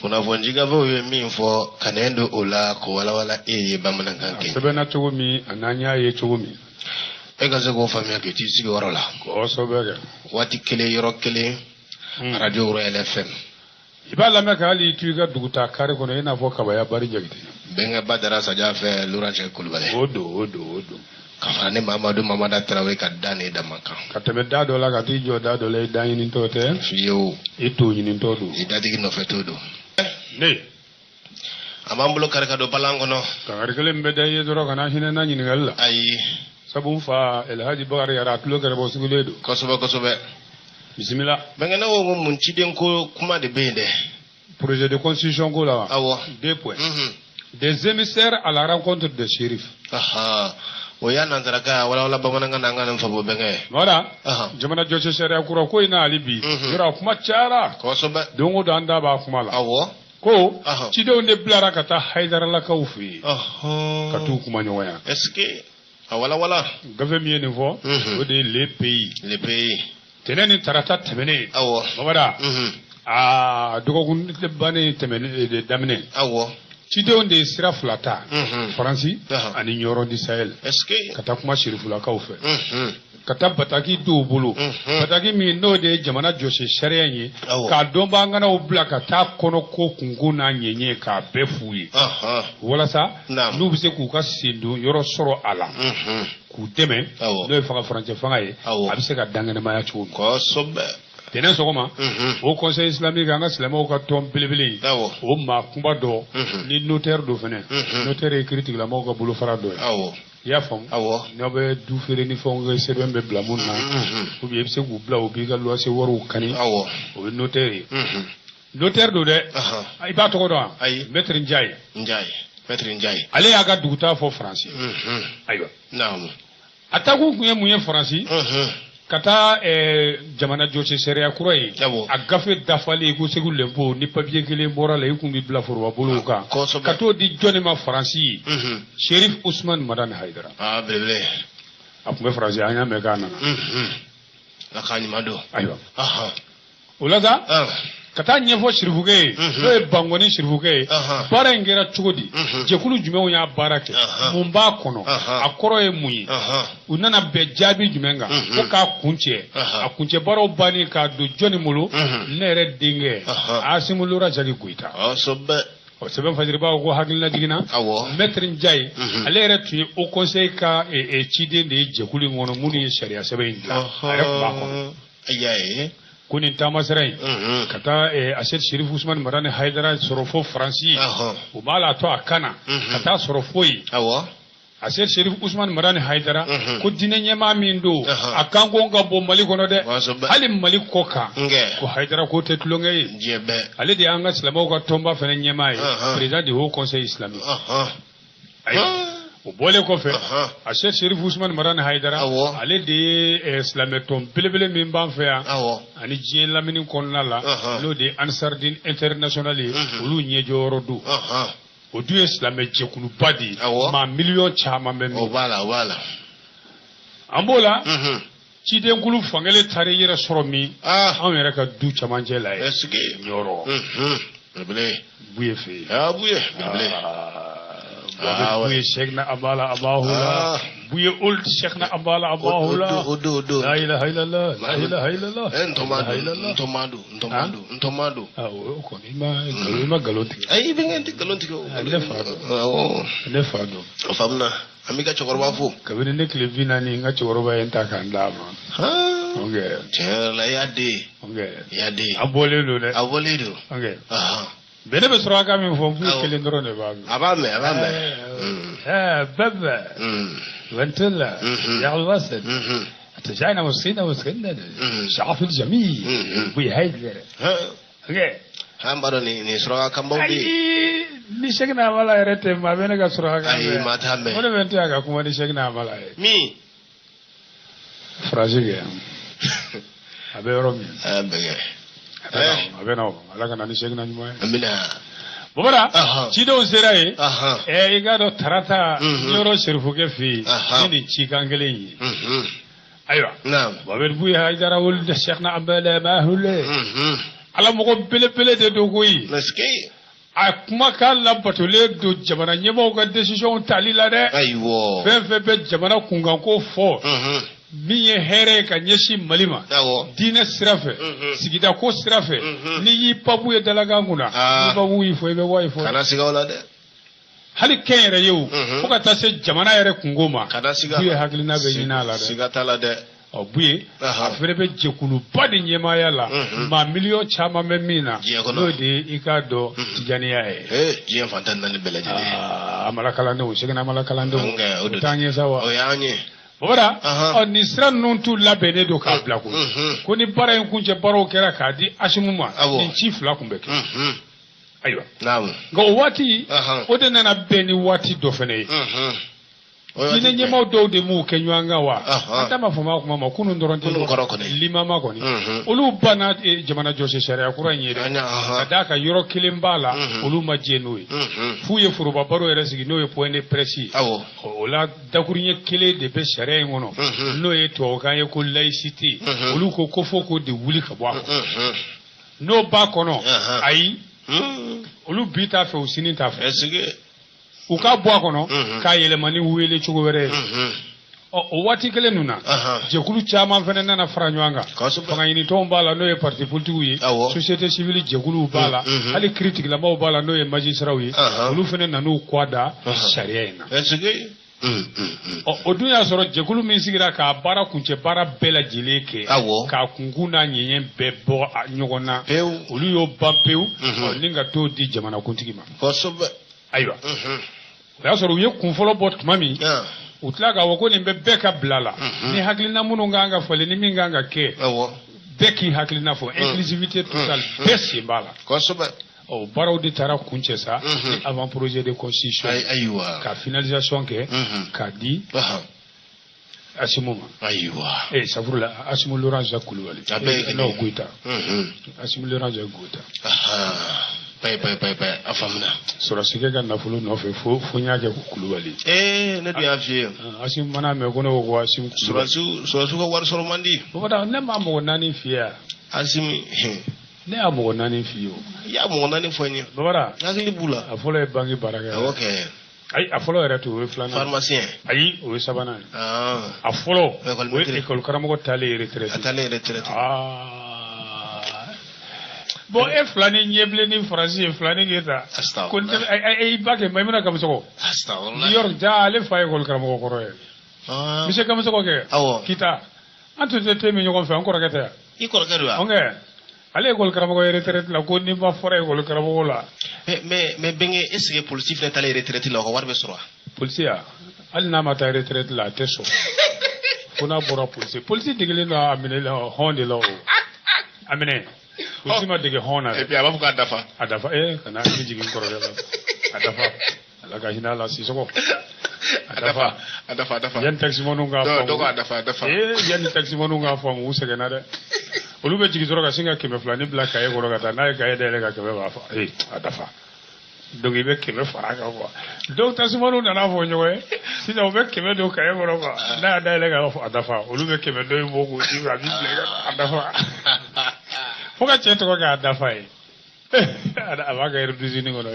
Kunnafoni gafew ye min fɔ ka nɛn don o la k'o walawala e ye bamanankan A kɛ. sɛbɛnna cogo min ani an y'a ye cogo min. E ka se k'o faamuya k'i t'i sigiyɔrɔ la. Kosɛbɛ kɛ. Waati kelen yɔrɔ kelen arajo Royal FM. I b'a lamɛn ka hali i to i ka dugutaa kari kɔnɔ i n'a fɔ Kabaya Bari Jakite. Bɛnkɛ Badara Saja fɛ Laurent Kulubali. O don o don o don. Ka fara ne Mamadu Mamada Tarawele ka da ni dama kan. Ka tɛmɛ da dɔ la ka t'i jɔ da dɔ la i da ɲinitɔ tɛ. Fiyewu. I to ɲinitɔ don. I datigi nɔfɛ t'o don. Ne. A b'an bolo kari ka don balan kɔnɔ. Kangari kelen min bɛ da i ye dɔrɔn kana hinɛ n na ɲininkali la. Ayi. Sabu n fa Elhaji Bakari Yara a tulo kɛrɛbɔ sigilen don. Kosɛbɛ kosɛbɛ. Bisimila. Bɛnkɛ ne ko ko mun ciden ko kuma de bɛ yen dɛ. Projet de constitution ko la wa. Awɔ. Deux points. Des émissaires à la rencontre des chérifs. Aha. O y'a nansarakan ye walawala bamanankan na an ka nin faamu bɛnkɛ. Voilà. Ahan. Jamana jɔsi sariya kura ko in na hali bi. Yɔrɔ a kuma cayara. Kosɛbɛ. Don o don an da b'a kuma la. Awɔ. Ko Ahan. cidenw de bilara ka taa Hayidaralakaw fɛ yen. Ɔhɔn. Ka t'u kuma ɲɔgɔnya. Est ce que a walawala. Gafe min ye nin fɔ. O de ye Le Pays. Le Pays. Tɛnɛn ni tarata tɛmɛnen. Awɔ. Mamada. Aa dɔgɔkun bannen tɛmɛnen de daminɛ. Awɔ. Cidenw de ye sira fila ta. Faransi ani Ɲɔrɔ du Sahel. Est ce que. Ka taa kuma sirifulakaw fɛ. Ka taa bataki dɔw bolo. Bataki min n'o de ye jamana jɔsi sariya in ye. Awɔ. K'a dɔnbaaganaw bila ka taa kɔnɔ ko kunko n'a ɲɛɲɛ k'a bɛɛ f'u ye. Walasa n'u bɛ se k'u ka sendon yɔrɔ sɔrɔ a la. K'u dɛmɛ. Awɔ. N'o ye fanga furancɛ fanga ye. Awɔ. A bɛ se ka dankɛnɛmaya cogo min. Kosɛbɛ. Tɛnɛn sɔgɔma. O conseil islamique an ka silamɛw ka tɔn belebele in. Awɔ. O maa kunba dɔ. Ni notaire dɔ fɛnɛ. Notaire ye kiiritigɛlamɔgɔw ka bolofara dɔ ye. Awɔ. I y'a faamu. Awɔ. N'aw bɛ du feere ni fɛnw kɛ sɛbɛn bɛ bila mun na. Ou bien i bɛ se k'u bila u b'i ka luwanse wariw kani. Awɔ. O ye notaire ye. Notaire don dɛ. I b'a tɔgɔ dɔn wa? Ayi. Maître Ndiaye. Ndiaye. Maître Ndiaye. Ale y'a ka dugutaa fɔ Faransi. Ayiwa. Naamu. A taakun kun ye mun ye Faransi? Ka taa jamana jɔsi sariya kura ye. Awɔ. A gafe dafalen ko Segu lɛnpo ni papiye kelen bɔra la i kun bɛ bila foroba bolow kan. Kosɛbɛ. Ka t'o di jɔnni ma Faransi ye? Chérif Ousmane Madani Hayidara. Aa belebele. A tun bɛ Faransi an y'a mɛn k'a nana. Ala k'a ɲuman don. Ayiwa. Ahan. O la sa. Ka taa ɲɛfɔ sirifukɛ ye. N'o ye Bankɔni sirifukɛ ye. Baara in kɛra cogo di? Jɛkulu jumɛnw y'a baara kɛ? Mun b'a kɔnɔ? A kɔrɔ ye mun ye? U nana bɛn jaabi jumɛn kan? Fo k'a kuncɛ. A kuncɛ baaraw bannen k'a don jɔnni bolo? Ne yɛrɛ denkɛ. Asimu Lora Jaki Goyita. Kosɛbɛ. O sɛbɛn fajiribaw ko hakilina jiginna. Awɔ. Maître Ndiaye. Ale yɛrɛ tun ye Haut Conseil ka ciden de ye jɛkulu in kɔnɔ minnu ye sariya sɛbɛn in dilan. A yɛrɛ tun b'a kɔnɔ. Ayi ye. Ko nin taamasira in ka taa Asɛdi Sherif Usumani Madani Hayidara sɔrɔ fo Faransi. O b'a la to a kan na ka taa sɔrɔ fo yen. Awɔ. Asɛdi Sherif Usumani Madani Hayidara ko diinɛ ɲɛmaa min don a kan ko ka bɔ Mali kɔnɔ dɛ. Hali Mali kɔ kan. Nkɛ. Ko Hayidara ko tɛ tulonkɛ ye. Diɲɛ bɛɛ. Ale de y'an ka silamɛw ka tɔnba fana ɲɛmaa ye. Président du Haut Conseil islamique. Ayiwa. O bɔlen kɔfɛ a Cheikh Sherif Usumani Madani Hayidara ale de ye silamɛtɔn belebele min b'an fɛ yan ani diɲɛ lamini kɔnɔna la n'o de ye Ansardine international ye olu ɲɛjɔyɔrɔ don o dun ye silamɛ jɛkuluba de ye maa miliyɔn caman bɛ min O b'a la o b'a la. An b'o la cidenkulu fankelen taara i yɛrɛ sɔrɔ min anw yɛrɛ ka du camancɛ la ye Ɲɔrɔ. Belebele. Buye fɛ yen. Aa Buye belebele. Buye Cheikhna Abala Abahula. Buye Ould Cheikhna Abala Abahula. O don o don. La ilaha illallah. La ilaha illallah. Ntoma don ntoma don ntoma don ntoma don. Ah o kɔni i ma nkalon i ma nkalon tigɛ. Ayi bɛnkɛ n tɛ nkalon tigɛ o. Ne fa don. Awɔ. Ne fa don. O faamuna an b'i ka cɛkɔrɔba fo. Kabini ne tile 40 n ka cɛkɔrɔba ye n ta k'an d'a ma. Ok. Tiɲɛ yɛrɛ la i y'a den. Ok. I y'a den. A bɔlen don dɛ. A bɔlen don. Ok. Bɛn ne bɛ sɔrɔ a ka min fɔ n kelen dɔrɔn de b'a mɛn. A b'a mɛn a b'a mɛn. Bɛbɛ. Ventila. Yalwasan. تجعلنا وسخينا وسخينا شعف الجميل ويهيدر. Ok. An b'a dɔn nin nin suraka kanbaw bɛ yen. Ayi ni Cheikhna Amala yɛrɛ tɛ maa bɛ ne ka suraka kan Ayi maa t'a mɛn. O de bɛ n to yan ka kuma ni Cheikhna Amala ye. Min. Faransi kɛ. A bɛ yɔrɔ min. Aa bɛnkɛ. A bɛ na o Ala ka na ni Cheikhna ɲuman ye. Amina. Bamanan cidenw sera yen. I k'a dɔn tarata Ɲɔrɔ serifukɛ fɛ yen ni nin cikan kelen ye. Ayiwa. Naam. Mohamed Buye Hayidara Ould Cheikhna Abala Mahule. Ala mɔgɔ belebele de don koyi. A kumakan labatolen don jamana ɲɛmaaw ka décision tali la dɛ. Ayiwa. Fɛn fɛn bɛ jamana kunkanko fɔ. Min ye hɛrɛ ye ka ɲɛsin Mali ma. Awɔ. Diinɛ sira fɛ. Sigida ko sira fɛ. N'i y'i papu ye dalakan kunna. N'i papu y'i fɔ i bɛ wa i fɔ. Kana siga o la dɛ. Hali kɛnyɛrɛye ye o. Fo ka taa se jamana yɛrɛ kunko ma. Kana siga. Buye hakilina bɛ ɲini a la dɛ. Siga t'a la dɛ. Ɔ Buye a fana bɛ jɛkuluba de ɲɛmaaya la maa miliyɔn caman bɛ min na n'o de ye i k'a dɔn tijaniya ye. Diɲɛ fantan naani bɛɛ lajɛlen. Amala kalandenw Segina Amala kalandenw o t'an ye sa wa. O y'an ye. Bamanan ɔ nin sira ninnu tun labɛnnen don k'a bila koyi ko ni baara in kuncɛ baaraw kɛra k'a di Asimu ma nin ci fila tun bɛ kɛ. Ayiwa. Nka o waati o de nana bɛn ni waati dɔ fana ye. Diinɛ ɲɛmaaw dɔw de m'u kɛ ɲɔgɔn kan wa an ta ma fama kuma ma kunun dɔrɔn tɛ limama kɔni olu banna jamana jɔsi sariya kura in ye dɛ ka d'a kan yɔrɔ kelen b'a la olu ma jɛ n'o ye f'u ye foroba baro yɛrɛ sigi n'o ye point de presse ye o la dakuruɲɛ kelen de bɛ sariya in kɔnɔ n'o ye tubabukan ye ko laïcité olu ko ko fo k'o de wuli ka bɔ a kɔnɔ n'o b'a kɔnɔ ayi olu bi t'a fɛ u sini t'a fɛ u ka bɔ a kɔnɔ k'a yɛlɛma ni wele cogo wɛrɛ ye ɔ o waati kelen ninnu na jɛkulu caman fana nana fara ɲɔgɔn kan fangaɲinitɔnw b'a la n'o ye parti politigiw ye société civile jɛkuluw b'a la hali kiritigilamaw b'a la n'o ye magistraw ye olu fana nan'u kɔ da sariya in na ɔ o dun y'a sɔrɔ jɛkulu min sigira k'a baara kuncɛ baara bɛɛ lajɛlen kɛ k'a kunkun n'a ɲɛɲɛ bɛɛ bɔ ɲɔgɔn na olu y'o ban pewu ni ka t'o di jamanakuntigi ma. Ayiwa o y'a sɔrɔ u ye kun fɔlɔ bɔ tuma min u tila k'a fɔ ko nin bɛ bɛɛ ka bila la ni hakilina minnu kan ka falen ni min kan ka kɛ bɛɛ k'i hakilina fɔ inclusivité totale bɛɛ sen b'a la ɔ baaraw de taara kuncɛ sa ni avant projet de constitution ayiwa ka finalisation kɛ k'a di Asimu ma ayiwa safurula Asimu Laurent Jacques Kulubali n'o Goyita Asimu Laurent Jacques Goyita Payi a faamuna. Sɔrɔsikɛ ka nafolo nɔfɛ fo n y'a kɛ ko Kulubali. Ne dun y'a f'i ye. Asimu mana mɛn ko ne ko ko Asimu Kulubali. Sɔrɔsiw ka wari sɔrɔ man di. Bamanan ne ma mɔgɔ naani f'i ye yan. Asimu. Ne y'a mɔgɔ naani f'i ye o. I y'a mɔgɔ naani fɔ n ye. Bamanan. Hakili b'u la. A fɔlɔ ye banki baarakɛla. Awɔ kɛ. Ayi a fɔlɔ yɛrɛ to o ye filanan. Pharmacien. Ayi o ye sabanan ye. A fɔlɔ o ye école karamɔgɔ taalen retraite. A taalen retraite. Bon e filani ɲɛbilen ni faransi ye filani k'e ta ko i ba kɛ Mayimuna Kamisɔkɔ New York ja ale fa ye école karamɔgɔ kɔrɔ ye monsieur Kamisɔkɔ kɛ Kita an tun tɛ te min ɲɔgɔn fɛ an kɔrɔkɛ tɛ yan i kɔrɔkɛ don wa ale ye école karamɔgɔ ye retraite la ko n'i ma fɔra école karamɔgɔ la mais Bɛnkɛ est ce que polisi fana taalen retraite la o ka wari bɛ sɔrɔ wa polisi ya hali n'a ma taa retraite la a tɛ sɔn fo n'a bɔra polisi degelen don a minɛ la hɔn de la o a minɛ polisi ma dege hɔn na dɛ. Et puis a b'a fɔ k'a dafa. A dafa kana hakili jigin kɔrɔkɛ la a dafa Ala ka hinɛ a la Sisɔkɔ. A dafa a dafa a dafa. Yanni taximanw k'a faamu. Dɔw ko a dafa a dafa. Yanni taximanw k'a faamu u sɛgɛnna dɛ. Olu bɛ jigin dɔrɔn ka sin ka 200 bila kaye kɔnɔ ka taa n'a ye kaye dayɛlɛ ka 100 b'a fɔ a dafa. Donc i bɛ 100 fara a kan quoi. Donc taximanw nana fɔ ɲɔgɔn ye sisan u bɛ 100 don kaye kɔnɔ quoi n'a y'a dayɛlɛ k'a fɔ a dafa olu bɛ 100 dɔ in bɔ k'o di a b'i bila i ka a dafa. Fo ka cɛ tɔgɔ kɛ a dafa ye a b'a ka redusini kɔnɔ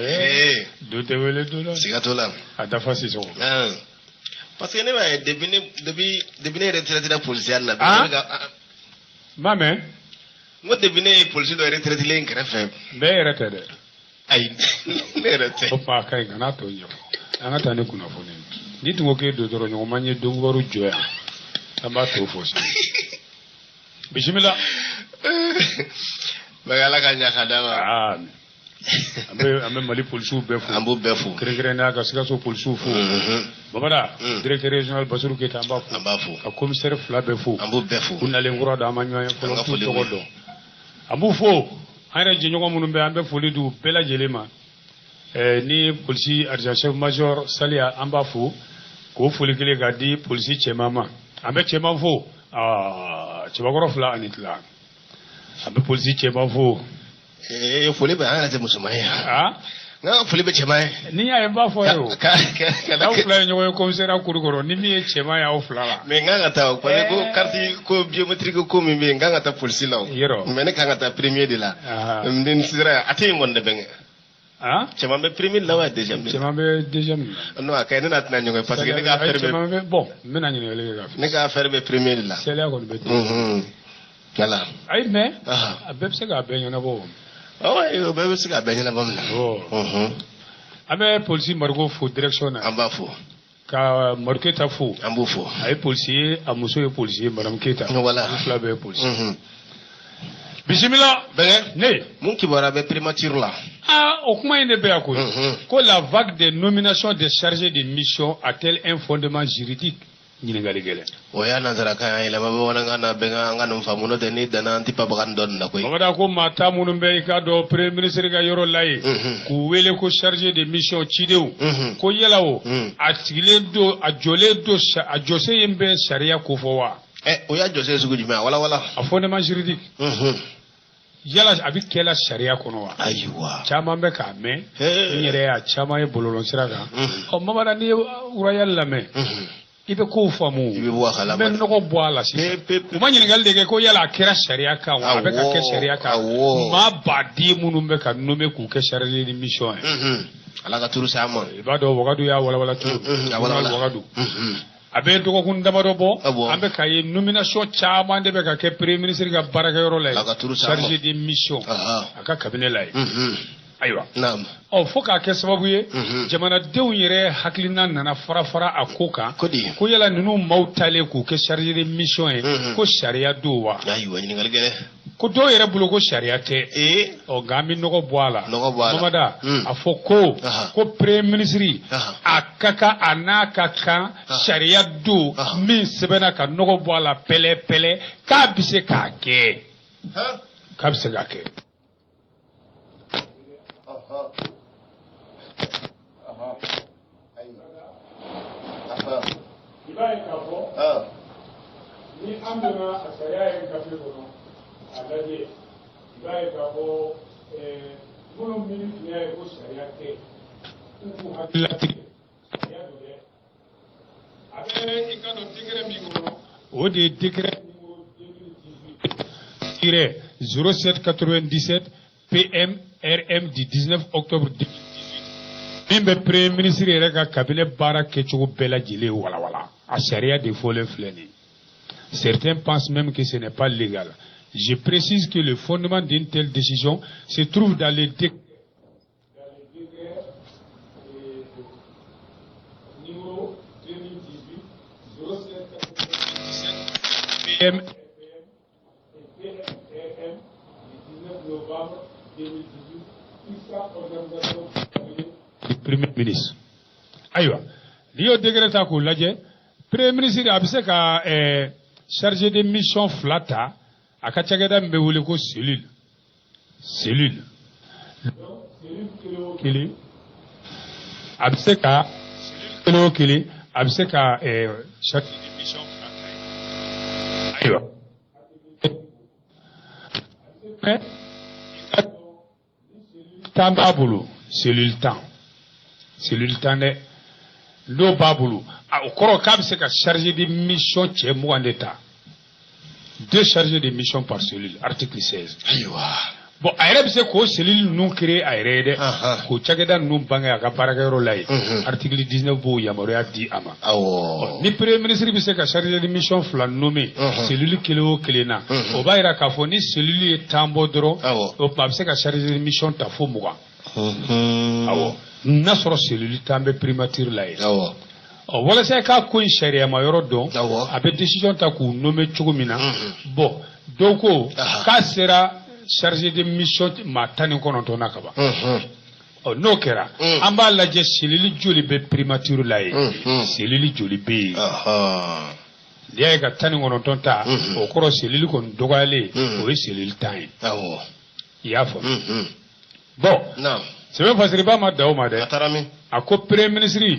don tɛ wele don la siga t'o la a dafa Sisɔkɔ parce que ne b'a ye depuis ne retraité la polisiya la n m'a mɛn n ko depuis ne ye polisi dɔ retraité len kɛrɛfɛ bɛɛ yɛrɛ tɛ dɛ ayi ne yɛrɛ tɛ o tuma a ka ɲi kana tɔ ɲɛfɔ an ka taa ni kunnafoni ye n'i tun ko k'e don dɔrɔn ɲɔgɔn ma n ye donkibaru jɔ yan an b'a to fɔ sisan bisimila. Bɛɛ Ala ka ɲa ka d'a ma. An bɛ Mali polisiw bɛɛ fo. An b'u bɛɛ fo. Kɛrɛnkɛrɛnnenya ka Sikaso polisiw fo. Babada. Directeur régional Basiru Keyita an b'a fo. An b'a fo. Ka commissaire fila bɛɛ fo. An b'u bɛɛ fo. U nalen kura don an ma ɲɔgɔn ye fɔlɔ k'u tɔgɔ dɔn. An b'u fo. An yɛrɛ jɛɲɔgɔn minnu bɛ an bɛ foli d'u bɛɛ lajɛlen ma. Ni polisi adjoint chef major Saliya an b'a fo. K'o foli kelen k'a di polisi cɛman ma. An bɛ cɛman fo. Cɛbakɔrɔ 2 ani tila. An bɛ polisi cɛman fo. Foli bɛ an yɛrɛ tɛ musoman ye. N ka foli bɛ cɛman ye. Ni y'a ye n b'a fɔ ye o. Ka Aw fila ye ɲɔgɔn ye commissariat kuru kɔrɔ ni min ye cɛman ye aw fila la. Mais n kan ka taa o parce que ko carte ko biométrique ko min bɛ yen, n kan ka taa polisi la o. Yɔrɔ. Mais ne kan ka taa premier de la. N sera yan, a tɛ yen kɔni dɛ bɛnkɛ. Cɛman bɛ premier de la wa deuxième de la? Cɛman bɛ deuxième de la. Non, a ka ɲi, ne n'a tɛna ɲɔgɔn ye parce que ne ka affaire bɛ. Cɛman bɛ bon, n bɛna ɲininkali kɛ ka fɔ. Ne ka affaire bɛ premier de la. Sɛlɛya kɔni bɛ ten. Voilà. Ayi mais a bɛɛ bɛ se k'a bɛɛ ɲɛnabɔ o. O bɛɛ bɛ se k'a bɛɛ ɲɛnabɔ min na. An bɛ polisi Mariko fo direction na. An b'a fo. Ka Madu Keyita fo. An b'o fo. A ye polisi ye, a muso ye polisi ye, madame Keyita. Voilà. Olu fila bɛɛ ye polisi. Bisimila. Bɛnkɛ. Ne. Mun kibaruya bɛ primature la? O kuma in de bɛ yan koyi. Ko la vague des nominations des chargés de mission a-t-elle un fondement juridique? Ɲininkali gɛlɛn. O y'a nansarakan ye, yɛlɛma bamanankan na bɛn an ka nin faamu, n'o tɛ n'i danna an tɛ pabaga dɔ nin na koyi. Mamada ko maa ta minnu bɛ i k'a dɔn premier ministre ka yɔrɔ la yen, k'u wele ko chargé de mission cidenw, ko yala o a sigilen don, a jɔlen don, a jɔsen in bɛ sariya ko fɔ wa? O y'a jɔsen sugu jumɛn? A walawala. A fondement juridique. Yala a bɛ kɛla sariya kɔnɔ wa? Ayiwa. Caman bɛ k'a mɛn. N yɛrɛ y'a caman ye bɔlɔlɔsira kan. Ɔ Mamada, n'i ye Royal lamɛn, i bɛ kow faamu. I bɛ bɔ a kalama. N bɛ nɔgɔ bɔ a la sisan. U ma ɲininkali de kɛ ko yala a kɛra sariya kan wa? A bɛ ka kɛ sariya kan. Maa baden minnu bɛ ka nommer k'u kɛ chargé de mission ye. Ala ka turu s'a ma. I b'a dɔn Wagadu y'a walawala cogo min. A walawala. Wagadu. A bɛ dɔgɔkun damadɔ bɔ, an bɛ k'a ye nomination caman de bɛ ka kɛ premier ministre ka baarakɛyɔrɔ la yen, chargé de mission a ka cabinet la yen. Ayiwa. Ɔ fo k'a kɛ sababu ye, jamanadenw yɛrɛ hakilina nana fara fara a ko kan. Ko yala ninnu maaw talen k'u kɛ chargé de mission ye, ko sariya don wa? Ayiwa, ɲininkali gɛlɛn. Ko dɔw yɛrɛ bolo ko sariya tɛ. Ɔ nka an bɛ nɔgɔ bɔ a la. Mamada, a fɔ ko ko premier ministre a ka kan, a n'a ka kan sariya don min sɛbɛnna ka nɔgɔ bɔ a la pɛlɛ pɛlɛ, k'a bɛ se k'a kɛ. K'a bɛ se k'a kɛ. I b'a ye k'a fɔ ni an donna a sariya ye gafe kɔnɔ a lajɛ, i b'a ye k'a fɔ minnu miiri tun y'a ye ko sariya tɛ, k'u k'u hakili latigɛ sariya don dɛ. A bɛ i ka dɔn décret min kɔnɔ, o de ye décret numéro 2018 0797 PM RM du 19 octobre 2018 min bɛ premier ministre yɛrɛ ka cabinet baara kɛcogo bɛɛ lajɛlen walawala. A sariya de fɔlen filɛ nin ye. Certains pensent même que ce n'est pas légal. Je précise que le fondement d'une telle décision se trouve dans le décret numéro 2018 0797 PM et PMRM du 19 novembre 2018 fixant organisation du Premier ministre. Ayiwa, n'i y'o décret ta k'o lajɛ, Premier ministre a bɛ se ka chargé de mission fila ta a ka cakɛda min bɛ wele ko cellule. Cellule. Donc cellule kelen o kelen a bɛ se ka cellule kelen o kelen a bɛ se ka chargé de mission fila ta yen. Ayiwa. Mais tan b'a bolo, cellule 10. Cellule 10 dɛ. N'o b'a bolo, o kɔrɔ k'a bɛ se ka chargé de mission cɛ 20 de ta. 2 chargés de mission par cellule, article 16. Ayiwa. Bon, a yɛrɛ bɛ se k'o cellule ninnu créer a yɛrɛ ye dɛ. K'o cakɛda ninnu bange a ka baarakɛyɔrɔ la yen. Article 19 b'o yamaruya di a ma. Awɔ. Ni premier ministre bɛ se ka chargé de mission fila nommer cellule kelen o kelen na, o b'a yira k'a fɔ ni cellule ye 10 bɔ dɔrɔn, o tuma a bɛ se ka chargé de mission ta fo 20. Awɔ. N'a sɔrɔ cellule 10 bɛ primature la yen. Awɔ. Ɔ walasa i k'a ko in sariyama yɔrɔ dɔn, a bɛ décision ta k'u nommer cogo min na. Bon, dɔw ko k'a sera chargé de mission maa 19 na ka ban. Ɔ n'o kɛra, an b'a lajɛ cellule joli bɛ primature la yen, cellule joli bɛ yen. N'i y'a ye ka 19 ta, o kɔrɔ cellule kɔni dɔgɔyalen, o ye cellule 10 ye. Awɔ. I y'a faamu. Bon. Sɛbɛn fasiriba ma da o ma dɛ. A taara min? A ko premier ministre,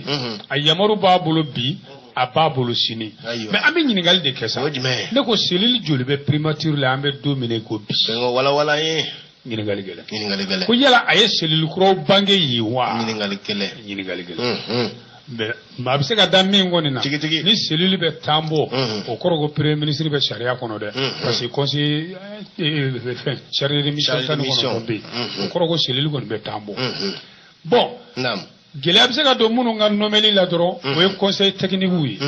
a yamaru b'a bolo bi, a b'a bolo sini. Mais an bɛ ɲininkali de kɛ sa. O jumɛn ye? Ne ko cellule joli bɛ primature la an bɛ don min na i ko bi? Bɛnkɛ walawala ye. Ɲininkali gɛlɛn. Ɲininkali gɛlɛn. Ko yala a ye cellule kuraw bange yen wa? Ɲininkali gɛlɛn. Ɲininkali gɛlɛn. Mais maa bɛ se ka da min kɔni na, Tigitigi. ni cellule bɛ tan bɔ, o kɔrɔ ko premier ministre bɛ sariya kɔnɔ dɛ, parce que conseiller fɛn chargé de mission 19 bɛ yen, o kɔrɔ ko cellule kɔni bɛ tan bɔ. Bon, gɛlɛya bɛ se ka don minnu ka nommeli la dɔrɔn, o ye conseil technique ye,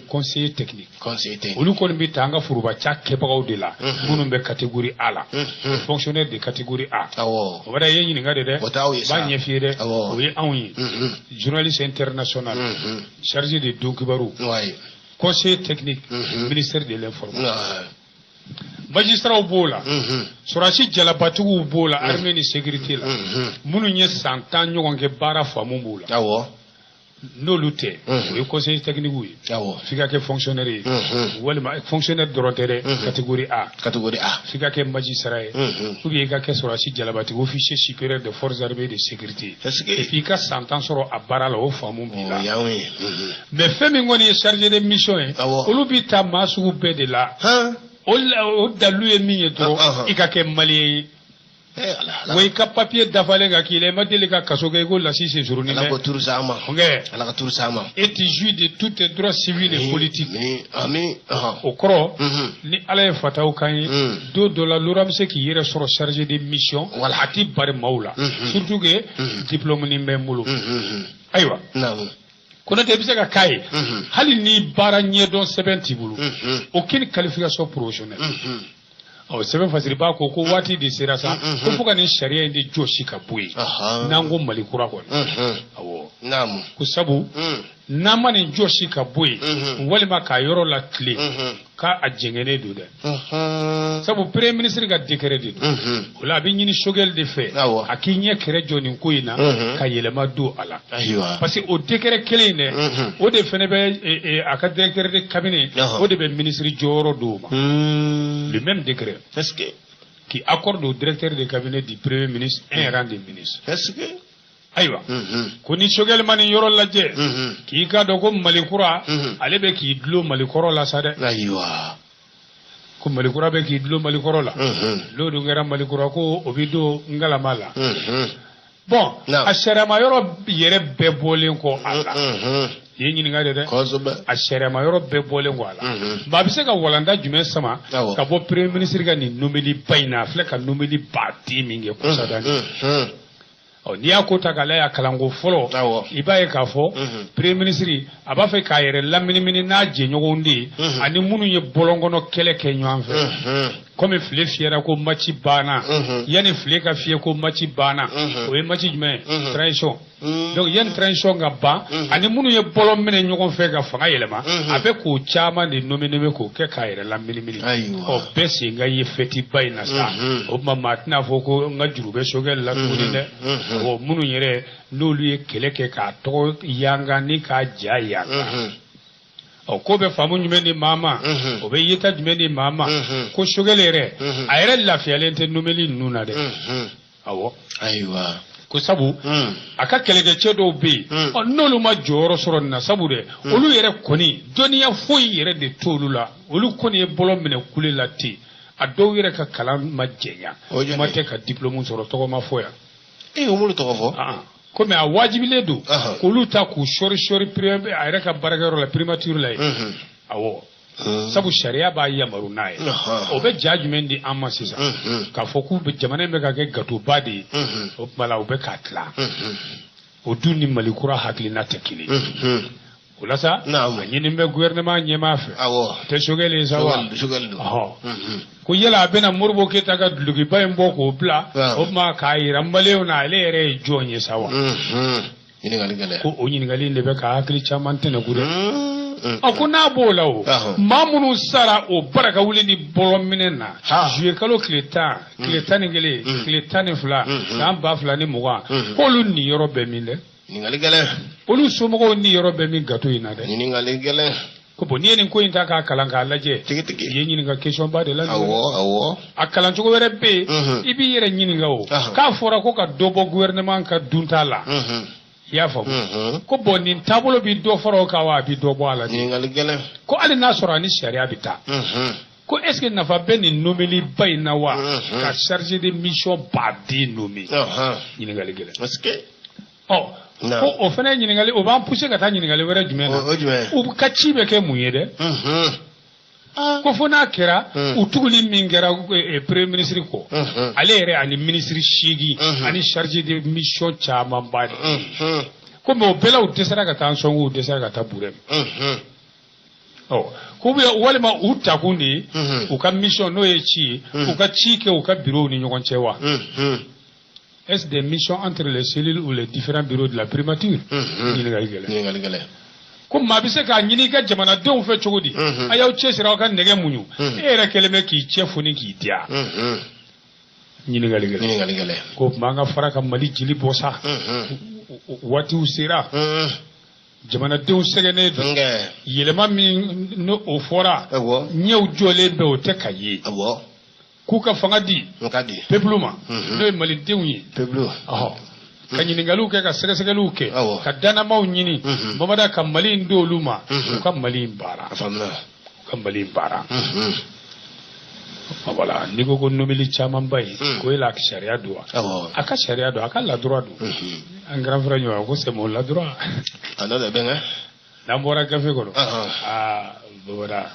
conseiller technique. Conseiller technique. Olu kɔni bɛ ta an ka foroba ca kɛbagaw de la, minnu bɛ catégorie A la, fonctionnaire de catégorie A. Awɔ. O bɛra i ye ɲininka de dɛ. O t'aw ye sa. N b'a ɲɛf'i ye dɛ. Awɔ. O ye anw ye. Journaliste international. Chargé de don kibaru. Conseiller technique. Ministère de l'information. Magistrats b'o la. Sɔrɔdasi jalabatigiw b'o la, armée ni sécurité la. Minnu ye san 10 ɲɔgɔn kɛ baara faamu b'o la. Awɔ. N'olu tɛ, o ye conseiller technique ye. Awɔ. F'i ka kɛ fonctionnaire ye. Walima fonctionnaire dɔrɔn tɛ dɛ, catégorie A. Catégorie A. F'i ka kɛ magistrat ye. Ou bien i ka kɛ sɔrɔdasi jalabatigi, officier supérieur des forces armées de sécurité. Est-ce que Et puis i ka san 10 sɔrɔ a baara la, o faamu b'i la. O y'anw ye. Mais fɛn min kɔni ye chargé de mission ye, Awɔ. olu bɛ taa maa sugu bɛɛ de la. O dalilu ye min ye dɔrɔn, i ka kɛ malien ye. Wa i ka papier dafalen ka k'i la, i ma deli ka kaso kɛ i ko lasi sensurunin dɛ. Ala ko turu sa ma. Nkɛ. Ala ka turu sa ma. Et tu jouis de tous tes droits civils et politiques. Ami. O kɔrɔ, ni Ala ye fataw kan ye, don dɔ la lora bɛ se k'i yɛrɛ sɔrɔ chargé de mission. Voilà. A ti bari maaw la. Surtout que diplôme nin bɛ n bolo. Ayiwa. Naamu. Konate, i bɛ se ka k'a ye. Hali ni baara ɲɛdɔn sɛbɛn t'i bolo. Aucune qualification professionnelle. Ɔ, sɛbɛn fasiriba ko ko waati de sera sa, ko fo ka nin sariya in de jɔsi ka bɔ yen. N'an ko Mali kura kɔni. Awɔ. Naamu. Ko sabu n'an ma nin jɔsi ka bɔ yen, walima k'a yɔrɔ latilen, k'a a jɛngɛnnen don dɛ. Sabu premier ministre ka décret de don. O la a bɛ ɲini Choguel de fɛ. Awɔ. A k'i ɲɛ kɛrɛ jɔ nin ko in na, ka yɛlɛma don a la. Ayiwa. Parce que o décret kelen in dɛ, o de fana bɛ a ka directeur de cabinet, o de bɛ ministre jɔyɔrɔ d'o ma. Le même décret. Est-ce que qui accorde au directeur de cabinet du premier ministre un rang de ministre. Est-ce que Ayiwa, ko ni Choguel ma nin yɔrɔ lajɛ, k'i ka dɔn ko Mali kura, ale bɛ k'i dulon Mali kɔrɔ la sa dɛ. Ayiwa. Ko Mali kura bɛ k'i dulon Mali kɔrɔ la. N'o dun kɛra Mali kura ko o bɛ don ngalama la. Bon, a sariyama yɔrɔ yɛrɛ bɛɛ bɔlen kɔ a la. I ye ɲininka de dɛ. Kosɛbɛ. A sariyama yɔrɔ bɛɛ bɔlen kɔ a la. Maa bɛ se ka walanda jumɛn sama ka bɔ premier ministre ka nin nommeli ba in na, a filɛ ka nommeli baden min kɛ kɔsa in. Ɔ, n'i y'a ko ta k'a lajɛ a kalanko fɔlɔ, i b'a ye k'a fɔ premier ministre a b'a fɛ k'a yɛrɛ laminimini n'a jɛɲɔgɔnw de ye, ani minnu ye bɔlɔnkɔnɔ kɛlɛ kɛ ɲɔgɔn fɛ. Komi file fiyɛra ko match banna, yanni file ka fiyɛ ko match banna, o ye match jumɛn ye? Transition. Donc yanni transition ka ban, ani minnu ye bɔlɔn minɛ ɲɔgɔn fɛ ka fanga yɛlɛma, a bɛ k'o caman de nominer k'o kɛ k'a yɛrɛ laminimini. Ɔ, bɛɛ sen ka ye fête ba in na sa. O tuma maa tɛna fɔ ko n ka juru bɛ Choguel la tuguni dɛ. Ɔ, minnu yɛrɛ n'olu ye kɛlɛ kɛ k'a tɔgɔ yanga ni k'a ja yanga. Ɔ, ko bɛ faamu jumɛn di maa ma, o bɛ yeta jumɛn di maa ma, ko Choguel yɛrɛ a yɛrɛ lafiyalen tɛ nomeli ninnu na dɛ. Awɔ. Ayiwa. Ko sabu a ka kɛlɛkɛcɛ dɔw bɛ yen, ɔ, n'olu ma jɔyɔrɔ sɔrɔ nin na, sabu dɛ olu yɛrɛ kɔni dɔnniya foyi yɛrɛ de t'olu la, olu kɔni ye bɔlɔ minɛ kule la ten, a dɔw yɛrɛ ka kalan ma jɛnya, kuma tɛ ka diplôme sɔrɔ, tɔgɔ ma fɔ yan. O m'olu tɔgɔ fɔ? Komi a wajibilen don k'olu ta k'u sɔri sɔri a yɛrɛ ka baarakɛyɔrɔ la, primature la yen. Awɔ. Sabu sariya b'a yamaru n'a ye. O bɛ ja jumɛn di an ma sisan? K'a fɔ k'u bɛ jamana in bɛ ka kɛ gatoba de ye. O tuma la u bɛ k'a tila. O dun ni Mali kura hakilina tɛ kelen ye. O la sa, a ɲini bɛ gouvernement ɲɛmaa fɛ. Awɔ. Tɛ Choguel ye sa wa? Choguel don. Ko yala a bɛna Modibo Keyita ka dulokiba in bɔ k'o bila, o tuma k'a yira maliyɛnw na ale yɛrɛ ye jɔn ye sa wa? Ɲininkali gɛlɛn. Ko o ɲininkali in de bɛ ka hakili caman tɛnɛku dɛ. A ko n'a b'o la o, maa minnu sara o baraka wuli ni bɔlɔminɛ na, juillet kalo tile 10, tile 11, tile 12, san 2020, k'olu niyɔrɔ bɛ min dɛ? Ɲininkali gɛlɛn. Olu somɔgɔw niyɔrɔ bɛ min gato in na dɛ? Ɲininkali gɛlɛn. Ko bon, n'i ye nin ko in ta k'a kalan k'a lajɛ, Tigitigi. i ye ɲininka question ba de la. Awɔ, awɔ. A kalan cogo wɛrɛ bɛ yen, i b'i yɛrɛ ɲininka o. K'a fɔra ko ka dɔ bɔ gouvernement ka dunta la. I y'a faamu? Ko bon, nin taabolo bɛ dɔ fara o kan wa, a bɛ dɔ bɔ a la. Ɲininkali gɛlɛn. Ko hali n'a sɔrɔ a ni sariya bɛ taa. Ko est ce que nafa bɛ nin nommeli ba in na wa, ka chargé de mission baden nommer? Ɲininkali gɛlɛn. Est-ce que Ɔ, ko o fana ye ɲininkali, o b'an pousser ka taa ɲininkali wɛrɛ jumɛn na? O jumɛn? U ka ci bɛ kɛ mun ye dɛ? Ko fo n'a kɛra u tuguli min kɛra premier ministre kɔ, ale yɛrɛ ani ministre 8 ani chargé de mission camanba de. Ko mais o bɛɛ la, u dɛsɛra ka taa Ansɔngo, u dɛsɛra ka taa Burɛm. Ɔ, ko walima u takun de ye u ka mission, n'o ye ci ye, u ka ci kɛ u ka bureau ni ɲɔgɔn cɛ wa? Est-ce des missions entre les cellules ou les différents bureaux de la primature? Ɲininkali gɛlɛn. Ɲininkali gɛlɛn. Ko maa bɛ se k'a ɲini i ka jamanadenw fɛ cogo di, a y'aw cɛsiri, aw ka nɛgɛ muɲu, e yɛrɛ kɛlen bɛ k'i cɛ foni k'i diya? Ɲininkali gɛlɛn. Ɲininkali gɛlɛn. Ko tuma an ka fara ka Mali jeli bɔ sa, waatiw sera, jamanadenw sɛgɛnnen don. Yɛlɛma min n'o o fɔra, ɲɛw jɔlen bɛ, o tɛ ka ye. K'u ka fanga di peuple ma, n'o ye malidenw ye. Peuple. Ɔhɔ, ka ɲininkaliw kɛ, ka sɛgɛsɛgɛliw kɛ, ka dannamaw ɲini, Mamada, ka Mali in d'olu ma, u ka Mali in baara. A faamuna. U ka Mali in baara. Voilà, n'i ko ko nommeli camanba ye, ko e la sariya don wa? A ka sariya don, a ka ladroit don. An grand frère ɲɔgɔn ko c'est mon ladroit. A n'o de bɛnkɛ. N'an bɔra gafe kɔnɔ, aa Mamada,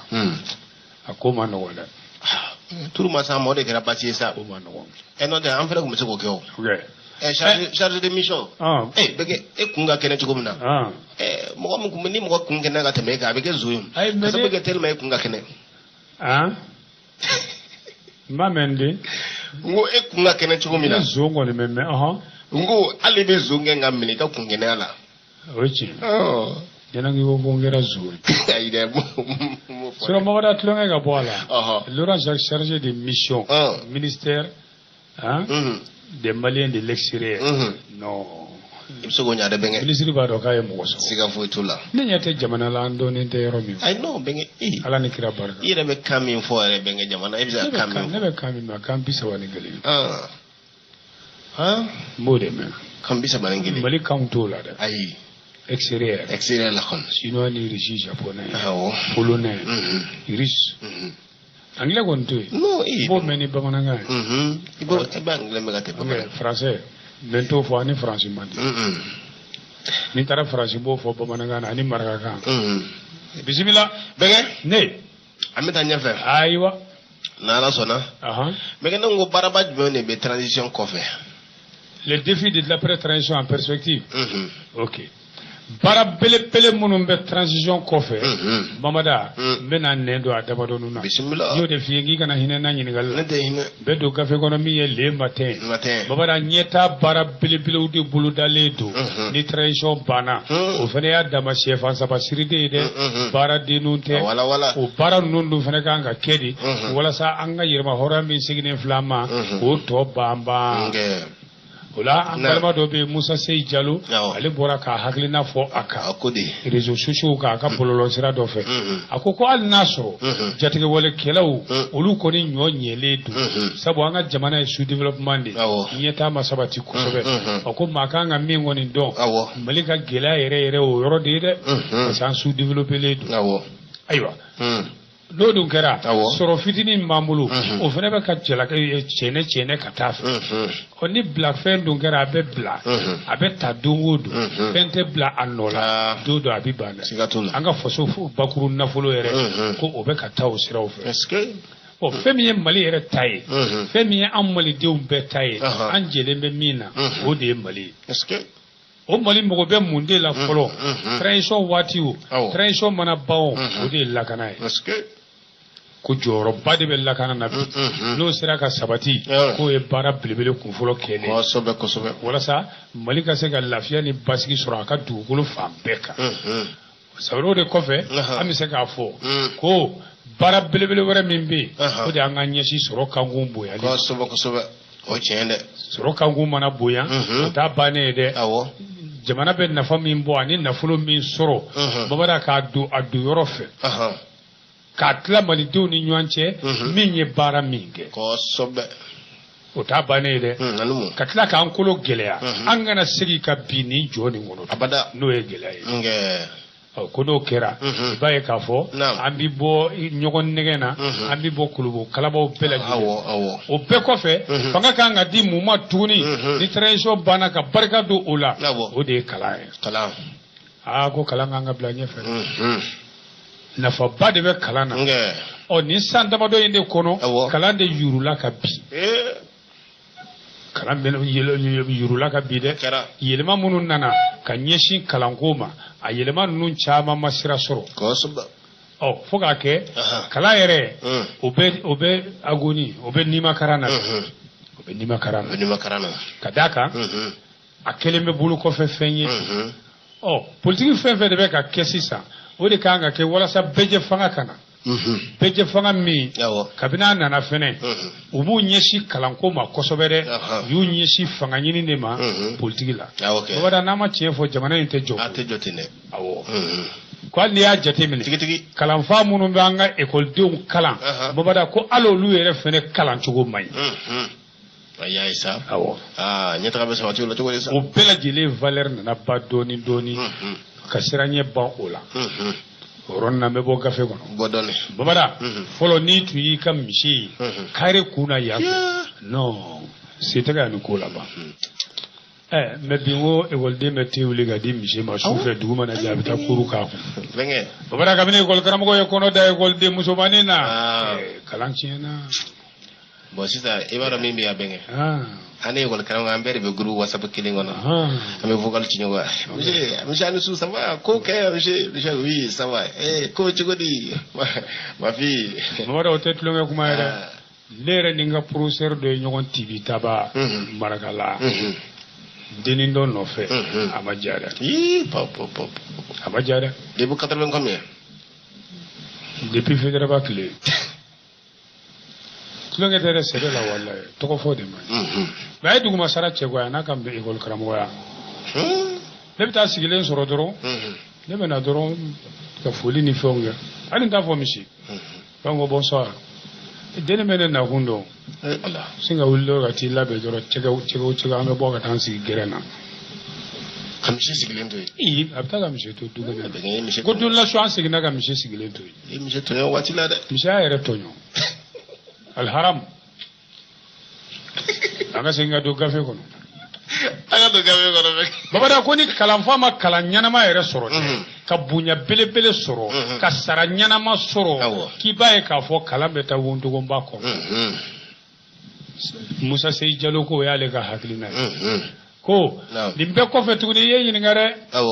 a ko ma nɔgɔn dɛ. Turu ma sa ma, o de kɛra baasi ye sa. Ko ma nɔgɔn. Ɛ, n'o tɛ, an fɛnɛ tun bɛ se k'o kɛ o. Ɛ, chargé de mission. Ɛ, bɛ kɛ e kun ka kɛnɛ cogo min na. Ɛ, mɔgɔ min kun ni mɔgɔ kun kɛnɛ ka tɛmɛ e kan, a bɛ kɛ zon ye. Ayi, mais Ka sababu kɛ tellement e kun ka kɛnɛ. N b'a mɛn de. N ko e kun ka kɛnɛ cogo min na. Ne zon kɔni bɛ mɛn, ɔhɔn. N ko hali i bɛ zon kɛ ka minɛ i ka kun kɛnɛya la. O ye tiɲɛ. Ɲɛna k'i ko n kɛra zon ye. Ayi dɛ, m'o fɔ. Sinon Mamada, tulonkɛ ka bɔ a la. Laurent Jacques, chargé de mission, ministère, hein, des Maliens de l'extérieur. Non. I bɛ se k'o ɲa dɛ, bɛnkɛ. Ministre b'a dɔn k'a ye mɔgɔ sɔrɔ. Siga foyi t'o la. Ne ɲɛ tɛ jamana la, an dɔnnen tɛ yɔrɔ min. Ayi non, bɛnkɛ, ee. Ala ni kira barika. I yɛrɛ bɛ kan min fɔ yɛrɛ, bɛnkɛ, jamana, e bɛ se ka kan min fɔ. Ne bɛ kan min mɛn, kan 31. N b'o de mɛn. Kan 31. Mali kanw t'o la dɛ. Ayi. Extérieur. Extérieur la kɔni. Chinois ni Russie, japonais. Polonais. Russe. Anglais kɔni t'o ye. Non, ee. N b'o mɛn ni bamanankan ye. I b'o, i bɛ anglais mɛn ka tɛmɛ bamanankan. Français, n bɛ t'o fɔ, ani faransi man di. Ni n taara faransi, n b'o fɔ bamanankan na ani marakakan. Bisimila. Bɛnkɛ. Ne. An bɛ taa ɲɛfɛ. Ayiwa. N'Ala sɔnna. Bɛnkɛ, ne ko baaraba jumɛn de bɛ transition kɔfɛ? Les défis de l'après-transition en perspective. Ok. Baara belebele minnu bɛ transition kɔfɛ, Mamada, n bɛna nɛn don a damadɔnin na. Bisimila. N y'o de f'i ye k'i kana hinɛ n na ɲininkali la. Ne tɛ hinɛ. N bɛ don gafe kɔnɔ min ye Le Matin. Matin. Mamada, ɲɛtaa baara belebelew de bolodalen don. Ni transition banna, o fana y'a dama sɛfan saba siriden ye dɛ. Baaradenninw tɛ. Wala wala. O baara ninnu dun fana kan ka kɛ de, walasa an ka yɛrɛma hɔrɔnya min seginnen filɛ an ma, k'o tɔ ban ban. O la, an balima dɔ bɛ yen, Musa Seyi Jalo, ale bɔra k'a hakilina fɔ a kan réseaux sociaux kan, a ka bɔlɔlɔsira dɔ fɛ. A ko ko hali n'a sɔrɔ jatigɛwalekɛlaw olu kɔni ɲɔ ɲɛlen don, sabu an ka jamana ye sous développement de ye, ɲɛtaa ma sabati kosɛbɛ. A ko maa kan ka min kɔni dɔn, Mali ka gɛlɛya yɛrɛ yɛrɛ o yɔrɔ de ye dɛ, parce que an sous développé don. Ayiwa, n'o dun kɛra, sɔrɔ fitinin min b'an bolo, o fana bɛ ka jalaki cɛnɛ cɛnɛ ka taa fɛ. Ɔ, ni bila fɛn dun kɛra, a bɛ bila, a bɛ ta don o don, fɛn tɛ bila a nɔ la, don dɔ a bɛ ban dɛ. An ka faso bakuru nafolo yɛrɛ, ko o bɛ ka taa o siraw fɛ. Ɔ, fɛn min ye Mali yɛrɛ ta ye, fɛn min ye an malidenw bɛɛ ta ye, an jɛlen bɛ min na, o de ye Mali ye. O Mali mago bɛ mun de la fɔlɔ? Transition waati o, transition mana ban o, o de ye lakana ye. Ko jɔyɔrɔba de bɛ lakana na bi, n'o sera ka sabati, k'o ye baara belebele kunfɔlɔ kɛlen. Kosɛbɛ kosɛbɛ. Walasa Mali ka se ka lafiya ni basigi sɔrɔ a ka dugukolo fan bɛɛ kan. Sabula o de kɔfɛ, an bɛ se k'a fɔ ko baara belebele wɛrɛ min bɛ yen, o de y'an ka ɲɛsin sɔrɔ kankun bonyali. Kosɛbɛ kosɛbɛ. O tiɲɛ dɛ. Sɔrɔ kankun mana bonya, o t'a bannen ye dɛ. Jamana bɛ nafa min bɔ ani nafolo min sɔrɔ, Mamada, k'a don a don yɔrɔ fɛ, k'a tila malidenw ni ɲɔgɔn cɛ, min ye baara min kɛ. Kosɛbɛ. O t'a bannen ye dɛ. Ka tila k'an kolo gɛlɛya, an kana segin ka bin nin jɔ nin kɔnɔ. Abada. N'o ye gɛlɛya ye. Ɔ, ko n'o kɛra, i b'a ye k'a fɔ an bɛ bɔ ɲɔgɔn nɛgɛn na, an bɛ bɔ kolobo kalabaw bɛɛ lajɛlen. O bɛɛ kɔfɛ, fanga kan ka di mun ma tuguni ni transition banna ka barika don o la? O de ye kalan ye. Aa, ko kalan kan ka bila ɲɛfɛ, nafaba de bɛ kalan na. Ɔ, nin san damadɔ in de kɔnɔ, kalan de yurula ka bin. Kalan bɛ yurula ka bi dɛ. Yɛlɛma minnu nana ka ɲɛsin kalanko ma, a yɛlɛma ninnu caman ma sira sɔrɔ. Ɔ, fo k'a kɛ kalan yɛrɛ, o bɛ agonie, o bɛ nimakaran na, o bɛ nimakaran na, ka d'a kan a kɛlen bɛ bolo kɔfɛ fɛn ye. Ɔ, politiki fɛn fɛn de bɛ ka kɛ sisan, o de kan ka kɛ walasa bɛɛjɛ fanga ka na. Bɛɛjɛ fanga min, kabini a nana fɛnɛ, u m'u ɲɛsin kalanko ma kosɛbɛ dɛ, u y'u ɲɛsin fanga ɲini de ma politiki la. Babada, n'an ma tiɲɛ fɔ, jamana in tɛ jɔ. A tɛ jɔ ten dɛ. Awɔ, ko hali n'i y'a jateminɛ, kalanfa minnu bɛ an ka ekɔlidenw kalan, Babada, ko hali olu yɛrɛ fɛnɛ kalan cogo man ɲi. Ayi sa. Awɔ. Aa, ɲɛtaga bɛ sabati o la cogo di sa? O bɛɛ lajɛlen valeur nana ba dɔɔni dɔɔni ka siran ɲɛ ban o la. O yɔrɔnin na, n bɛ bɔ gafe kɔnɔ. Bɔ dɔɔni. Babada, fɔlɔ, n'i tun y'i ka misi ye kare kun na yan fɛ, non, se tɛ ka nin ko laban. Ɛ, mais bi, n ko ekɔliden bɛ te wuli ka di misi ma su fɛ, dugu mana jɛ, a bɛ taa kuru k'a kun. Babada, kabini ekɔli karamɔgɔ ye kɔnɔ da ekɔliden musomanin na, kalan tiɲɛna. Bon, sisan i b'a dɔn min bɛ yan, bɛnkɛ, an ni ekɔli karamɔgɔ, an bɛɛ de bɛ groupe WhatsApp kelen kɔnɔ, an bɛ vocal ci ɲɔgɔn ma: monsieur, monsieur, a ni su, ça va? Ko kɛ, monsieur, monsieur, oui, ça va. Eh, ko cogo di, ma fille? Mamadu, o tɛ tulonkɛ kuma ye dɛ. Ne yɛrɛ ni n ka professeur dɔ ye ɲɔgɔn tibi taba Marakala, dennin dɔ nɔfɛ. A ma diya dɛ. Ii, pop pop pop. A ma diya dɛ. Depuis 80 combien? Depuis Faidherbe tile. Tulonkɛ tɛ dɛ, sɛbɛ la, walayi, tɔgɔ fɔ de ma ɲi. Mais a ye duguma sara cɛ koyi, a n'a ka ekɔli karamɔgɔya. Ne bɛ taa sigilen sɔrɔ dɔrɔn, ne bɛ na dɔrɔn ka foli ni fɛnw kɛ, hali n t'a fɔ misi. Donc ko bonsoir, denni bɛ ne nakun dɔn. Sin ka wuli dɔrɔn ka t'i labɛn dɔrɔn, cɛgɛ cɛgɛ cɛgɛ, an bɛ bɔ ka taa an sigi gɛrɛn na. Ka misi sigilen to yen? Ii, a bɛ taa ka misi to du kɛnɛ. Ko don la su, an seginna ka misi sigilen to yen. I ye misi tɔɲɔ waati la dɛ. Misi y'a yɛrɛ tɔɲɔ, alharam. An ka segin ka don gafe kɔnɔ. An ka don gafe kɔnɔ. Babada, ko ni kalanfa ma kalan ɲɛnama yɛrɛ sɔrɔ dɛ, ka bonya belebele sɔrɔ, ka sara ɲɛnama sɔrɔ, k'i b'a ye k'a fɔ kalan bɛ taa wondogonba kɔnɔ. Musa Seyi Jalo ko o y'ale ka hakilina ye. Ko nin bɛɛ kɔfɛ tuguni, i ye ɲininka dɛ,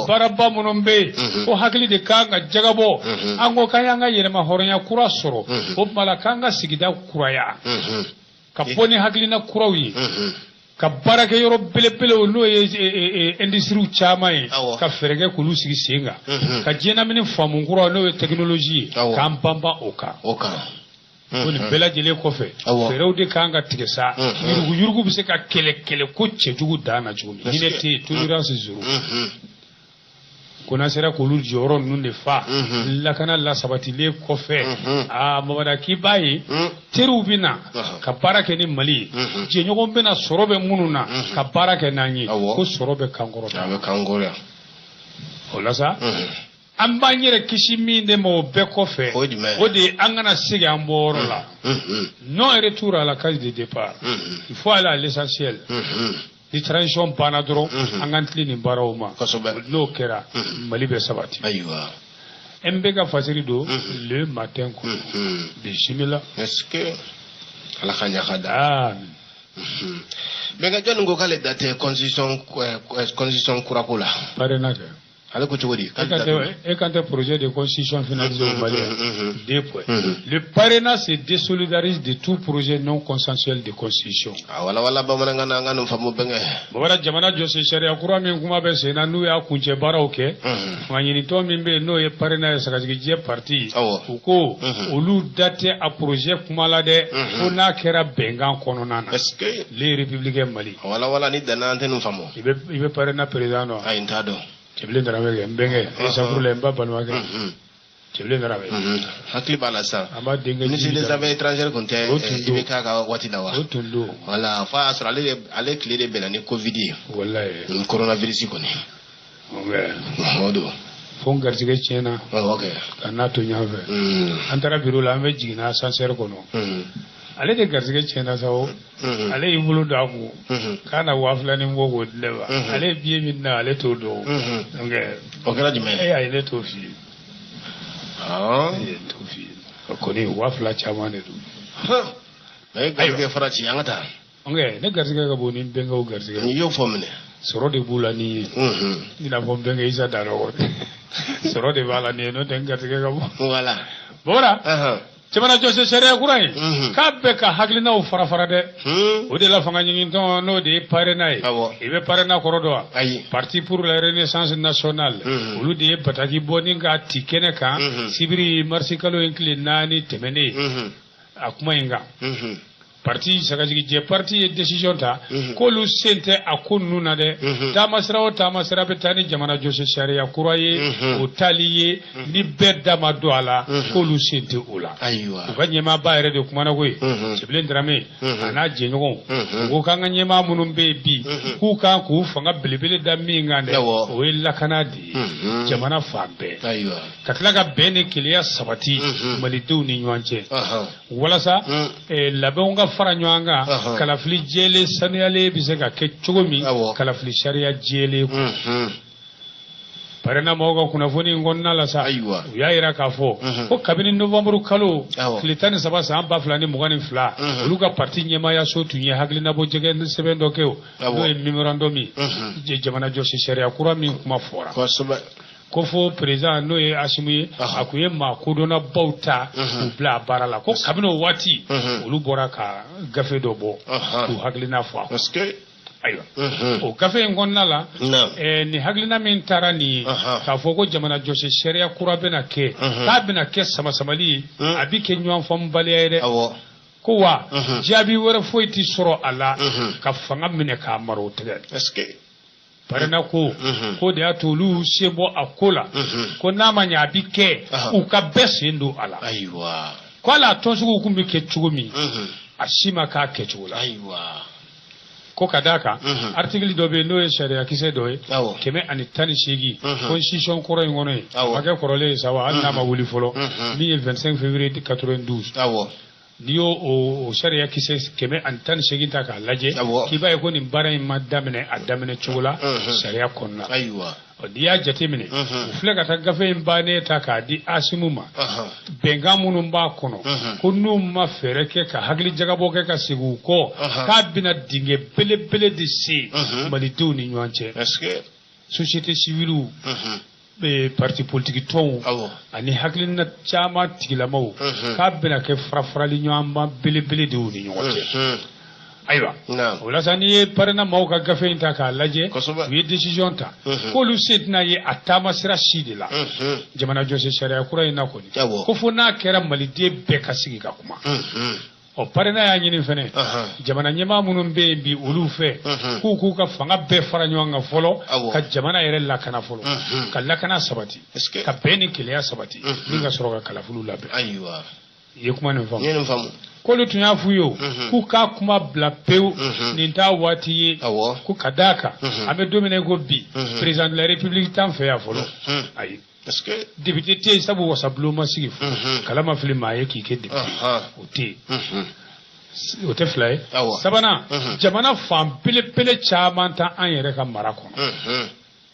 baaraba minnu bɛ yen, ko hakili de kan ka jagabɔ. An ko k'an y'an ka yɛlɛma hɔrɔnya kura sɔrɔ, o tuma la k'an ka sigida kuraya, ka bɔ ni hakilina kuraw ye, ka baarakɛyɔrɔ belebelew, n'o ye industries caman ye, ka fɛɛrɛ kɛ k'olu sigi sen kan, ka diɲɛlamini faamu kura, n'o ye technologie ye, k'an banban o kan. O kan. Ko nin bɛɛ lajɛlen kɔfɛ, fɛɛrɛw de kan ka tigɛ sa, yuruguyurugu bɛ se ka kɛlɛ kɛlɛ ko cɛjugu dan na cogo min, hinɛ tɛ yen, tolérance zéro. Ko n'an sera k'olu jɔyɔrɔ ninnu de fa, lakana lasabatilen kɔfɛ, aa, Mamada, k'i b'a ye teriw bɛ na ka baara kɛ ni Mali ye, jɛɲɔgɔn bɛ na, sɔrɔ bɛ minnu na ka baara kɛ n'an ye, ko sɔrɔ bɛ kan kɔrɔ. A bɛ kan kɔrɔ yan. O la sa, an b'an yɛrɛ kisi min de ma o bɛɛ kɔfɛ, o de ye an kana segin an bɔyɔrɔ la. Non retour à la case de départ, il faut aller à l'essentiel. Ni transition banna dɔrɔn, an k'an tilen nin baaraw ma. N'o kɛra, Mali bɛ sabati. MB ka fasiri don Le Matin kɔnɔ. Bisimila. Est-ce que Ala ka ɲa ka da. Amin. Bɛnkɛ, jɔnni ko k'ale da tɛ constitution kurako la? PARENA kɛ. Ale ko cogo di? E kan tɛ projet de constitution finalisé au Mali. Deux points. Le PARENA se désolidarise de tout projet non consensuel de constitution. A wala wala bamanankan na, an ka nin faamu, bɛnkɛ. Babara, jamana jɔsen sariya kura min kuma bɛ sen na, n'u y'a kuncɛ baaraw kɛ, fangaɲinitɔ min bɛ yen, n'o ye PARENA ye, sagasigijɛ parti, u ko olu da tɛ a projet kuma la dɛ, fo n'a kɛra bɛnkan kɔnɔna na. Est-ce que Les Républicains Mali. Wala wala ni danna, an tɛ nin faamu. I bɛ PARENA président dɔn? Ayi, n t'a dɔn. Cɛbilen Daramɛ kɛ, n bɛnkɛ, e safurula, n ba balimakɛ, Cɛbilen Daramɛ. Hakili b'a la sisan. An b'a denkɛ. Ministre des Affaires étrangères tun tɛ IBK ka waati la wa? O tun don. Voilà, f'a y'a sɔrɔ ale tile de bɛnna ni Covid ye. Walayi. Coronavirus kɔni. O don. Fo n garisɛgɛ tiɲɛna ka n'a to ɲɔgɔn fɛ. An taara bureau la, an bɛ jiginna ascenseur kɔnɔ. Ale de garisɛgɛ tiɲɛna sa o. Ale y'i bolo don a kun k'a na 2000 ni bɔ k'o di ne ma. Ale ye billet min na, ale t'o dɔn. Donc o kɛra jumɛn ye? E ayi, ne t'o f'i ye. Ne t'o f'i ye. O kɔni 2000 caman de don. A ye garisɛgɛ fara ci, an ka taa. Ok, ne garisɛgɛ ka bon ni n bɛnkɛw garisɛgɛ. N'i y'o fɔ minɛ. Sɔrɔ de b'u la ni ye. I n'a fɔ n bɛnkɛ Isa Danɔgɔ. Sɔrɔ de b'a la ni ye, n'o tɛ n garisɛgɛ ka bon. Voilà. Bɔra. Jamana jɔsen sariya kura in, k'a bɛ ka hakilinaw fara fara dɛ. O de la fanga ɲinitɔn, n'o de ye PARENA ye. I bɛ PARENA kɔrɔ dɔn wa? Ayi. Parti pour la Renaissance nationale. Olu de ye bataki bɔ ni k'a ci kɛnɛ kan. Sibiri marisi kalo in tile 4 tɛmɛnen. A kuma in kan. Parti sagajigijɛ parti ye décision ta k'olu sen tɛ a ko ninnu na dɛ. Taamasira o taamasira bɛ taa ni jamana jɔsen sariya kura ye, o taali ye ni bɛɛ da ma don a la, k'olu sen tɛ o la. Ayiwa. U ka ɲɛmaaba yɛrɛ de kumana koyi. Tiébilé Dramé a n'a jɛɲɔgɔnw, u ko k'an ka ɲɛmaa minnu bɛ yen bi, k'u kan k'u fanga belebele da min kan dɛ, o ye lakana de ye jamana fan bɛɛ. Ayiwa. Ka tila ka bɛn ni kelenya sabati malidenw ni ɲɔgɔn cɛ. Walasa labɛnw ka fara ɲɔgɔn kan, kalafili jɛlen sanuyalen bɛ se ka kɛ cogo min, kalafili sariya jɛlen. PARENA mɔgɔw ka kunnafoni in kɔnɔna la sa, u y'a jira k'a fɔ ko kabini novembre kalo tile 13 san 2022, olu ka parti ɲɛmaayaso tun ye hakilinabɔ jɛgɛ sɛbɛn dɔ kɛ o, n'o ye memorandum ye, jamana jɔsi sariya kura min kuma fɔra. Ko fo président, n'o ye Assimi ye, a kun ye maa kodɔnnabaw ta k'u bila a baara la, ko kabini o waati olu bɔra ka gafe dɔ bɔ k'u hakilina fɔ a kɔnɔ. Ayiwa, o gafe in kɔnɔna la, nin hakilina min taara nin ye k'a fɔ ko jamana jɔsi sariya kura bɛna kɛ, k'a bɛna kɛ samasamali ye, a bɛ kɛ ɲɔgɔn faamubaliya ye dɛ. Ko wa jaabi wɛrɛ foyi tɛ sɔrɔ a la ka fanga minɛ k'a mara o tɛgɛ. PARENA ko ko de y'a to olu sen bɔ a ko la, ko n'a ma ɲɛ a bɛ kɛ u ka bɛɛ sen don a la. Ayiwa. Ko hali a tɔnsuguw kun bɛ kɛ cogo min, a si ma k'a kɛcogo la. Ayiwa. Ko ka d'a kan, article dɔ bɛ yen n'o ye sariyakisɛ dɔ ye, 118, constitution kɔrɔ in kɔnɔ yen, a ma kɛ kɔrɔlen ye sa wa, hali n'a ma wuli fɔlɔ, min ye 25 février 92. N'i y'o o sariya kisɛ 118 ta k'a lajɛ, k'i b'a ye ko nin baara in ma daminɛ a daminɛ cogo la sariya kɔnɔna. Ayiwa. N'i y'a jateminɛ, u filɛ ka taa gafe in bannen ta k'a di Asimu ma, bɛnkan minnu b'a kɔnɔ, ko n'u ma fɛɛrɛ kɛ ka hakili jagabɔ kɛ ka segin u kɔ, k'a bɛna dingɛ belebele de sen malidenw ni ɲɔgɔn cɛ. Société civile, parti politique tɔnw ani hakilina caman tigilamaw, k'a bɛna kɛ farafarali ɲɔgɔnma belebele de y'u ni ɲɔgɔn cɛ. Ayiwa, o la sa, n'i ye PARENA maaw ka gafe in ta k'a lajɛ, u ye décision ta k'olu sen tɛna ye a taamasira si de la jamana jɔsen sariya kura in na kɔni, ko fo n'a kɛra maliden bɛɛ ka sigi ka kuma. Ɔ, PARENA y'a ɲini fɛnɛ jamana ɲɛmaa minnu bɛ yen bi olu fɛ, k'u k'u ka fanga bɛɛ fara ɲɔgɔn kan fɔlɔ, ka jamana yɛrɛ lakana fɔlɔ, ka lakana sabati, ka bɛn ni kelenya sabati, ni ka sɔrɔ ka kalafiliw labɛn. Ayiwa. I ye kuma nin faamu? N ye nin faamu. K'olu tun y'a f'u ye o, k'u k'a kuma bila pewu, nin t'a waati ye. Ko ka d'a kan, an bɛ don min na i ko bi, président de la république t'an fɛ yan fɔlɔ. Ayi. Parce que député tɛ yen, sabu wasabulon ma sigi fɔlɔ. Kala ma fili maa ye k'i kɛ député. O tɛ yen. O tɛ fila ye. Sabanan, jamana fan belebele caman t'an yɛrɛ ka mara kɔnɔ.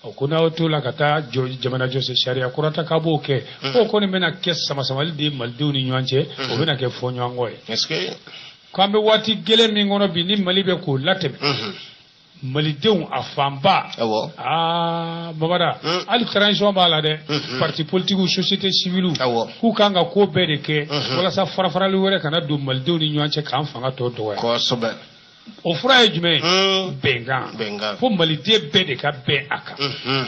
O ko n'aw t'o la ka taa jamana jɔsen sariya kura ta k'a b'o kɛ, k'o kɔni bɛna kɛ samasamali de ye malidenw ni ɲɔgɔn cɛ, o bɛna kɛ fɔɲɔgɔnkɔ ye. K'an bɛ waati gɛlɛn min kɔnɔ bi ni Mali bɛ k'o latɛmɛ, malidenw a fanba, aa Mamada, hali transition b'a la dɛ, parti politique, société civile, k'u kan ka ko bɛɛ de kɛ walasa farafarali wɛrɛ kana don malidenw ni ɲɔgɔn cɛ k'an fanga tɔ dɔgɔya. Kosɛbɛ. O fura ye jumɛn ye? Bɛnkan. Fo maliden bɛɛ de ka bɛn a kan.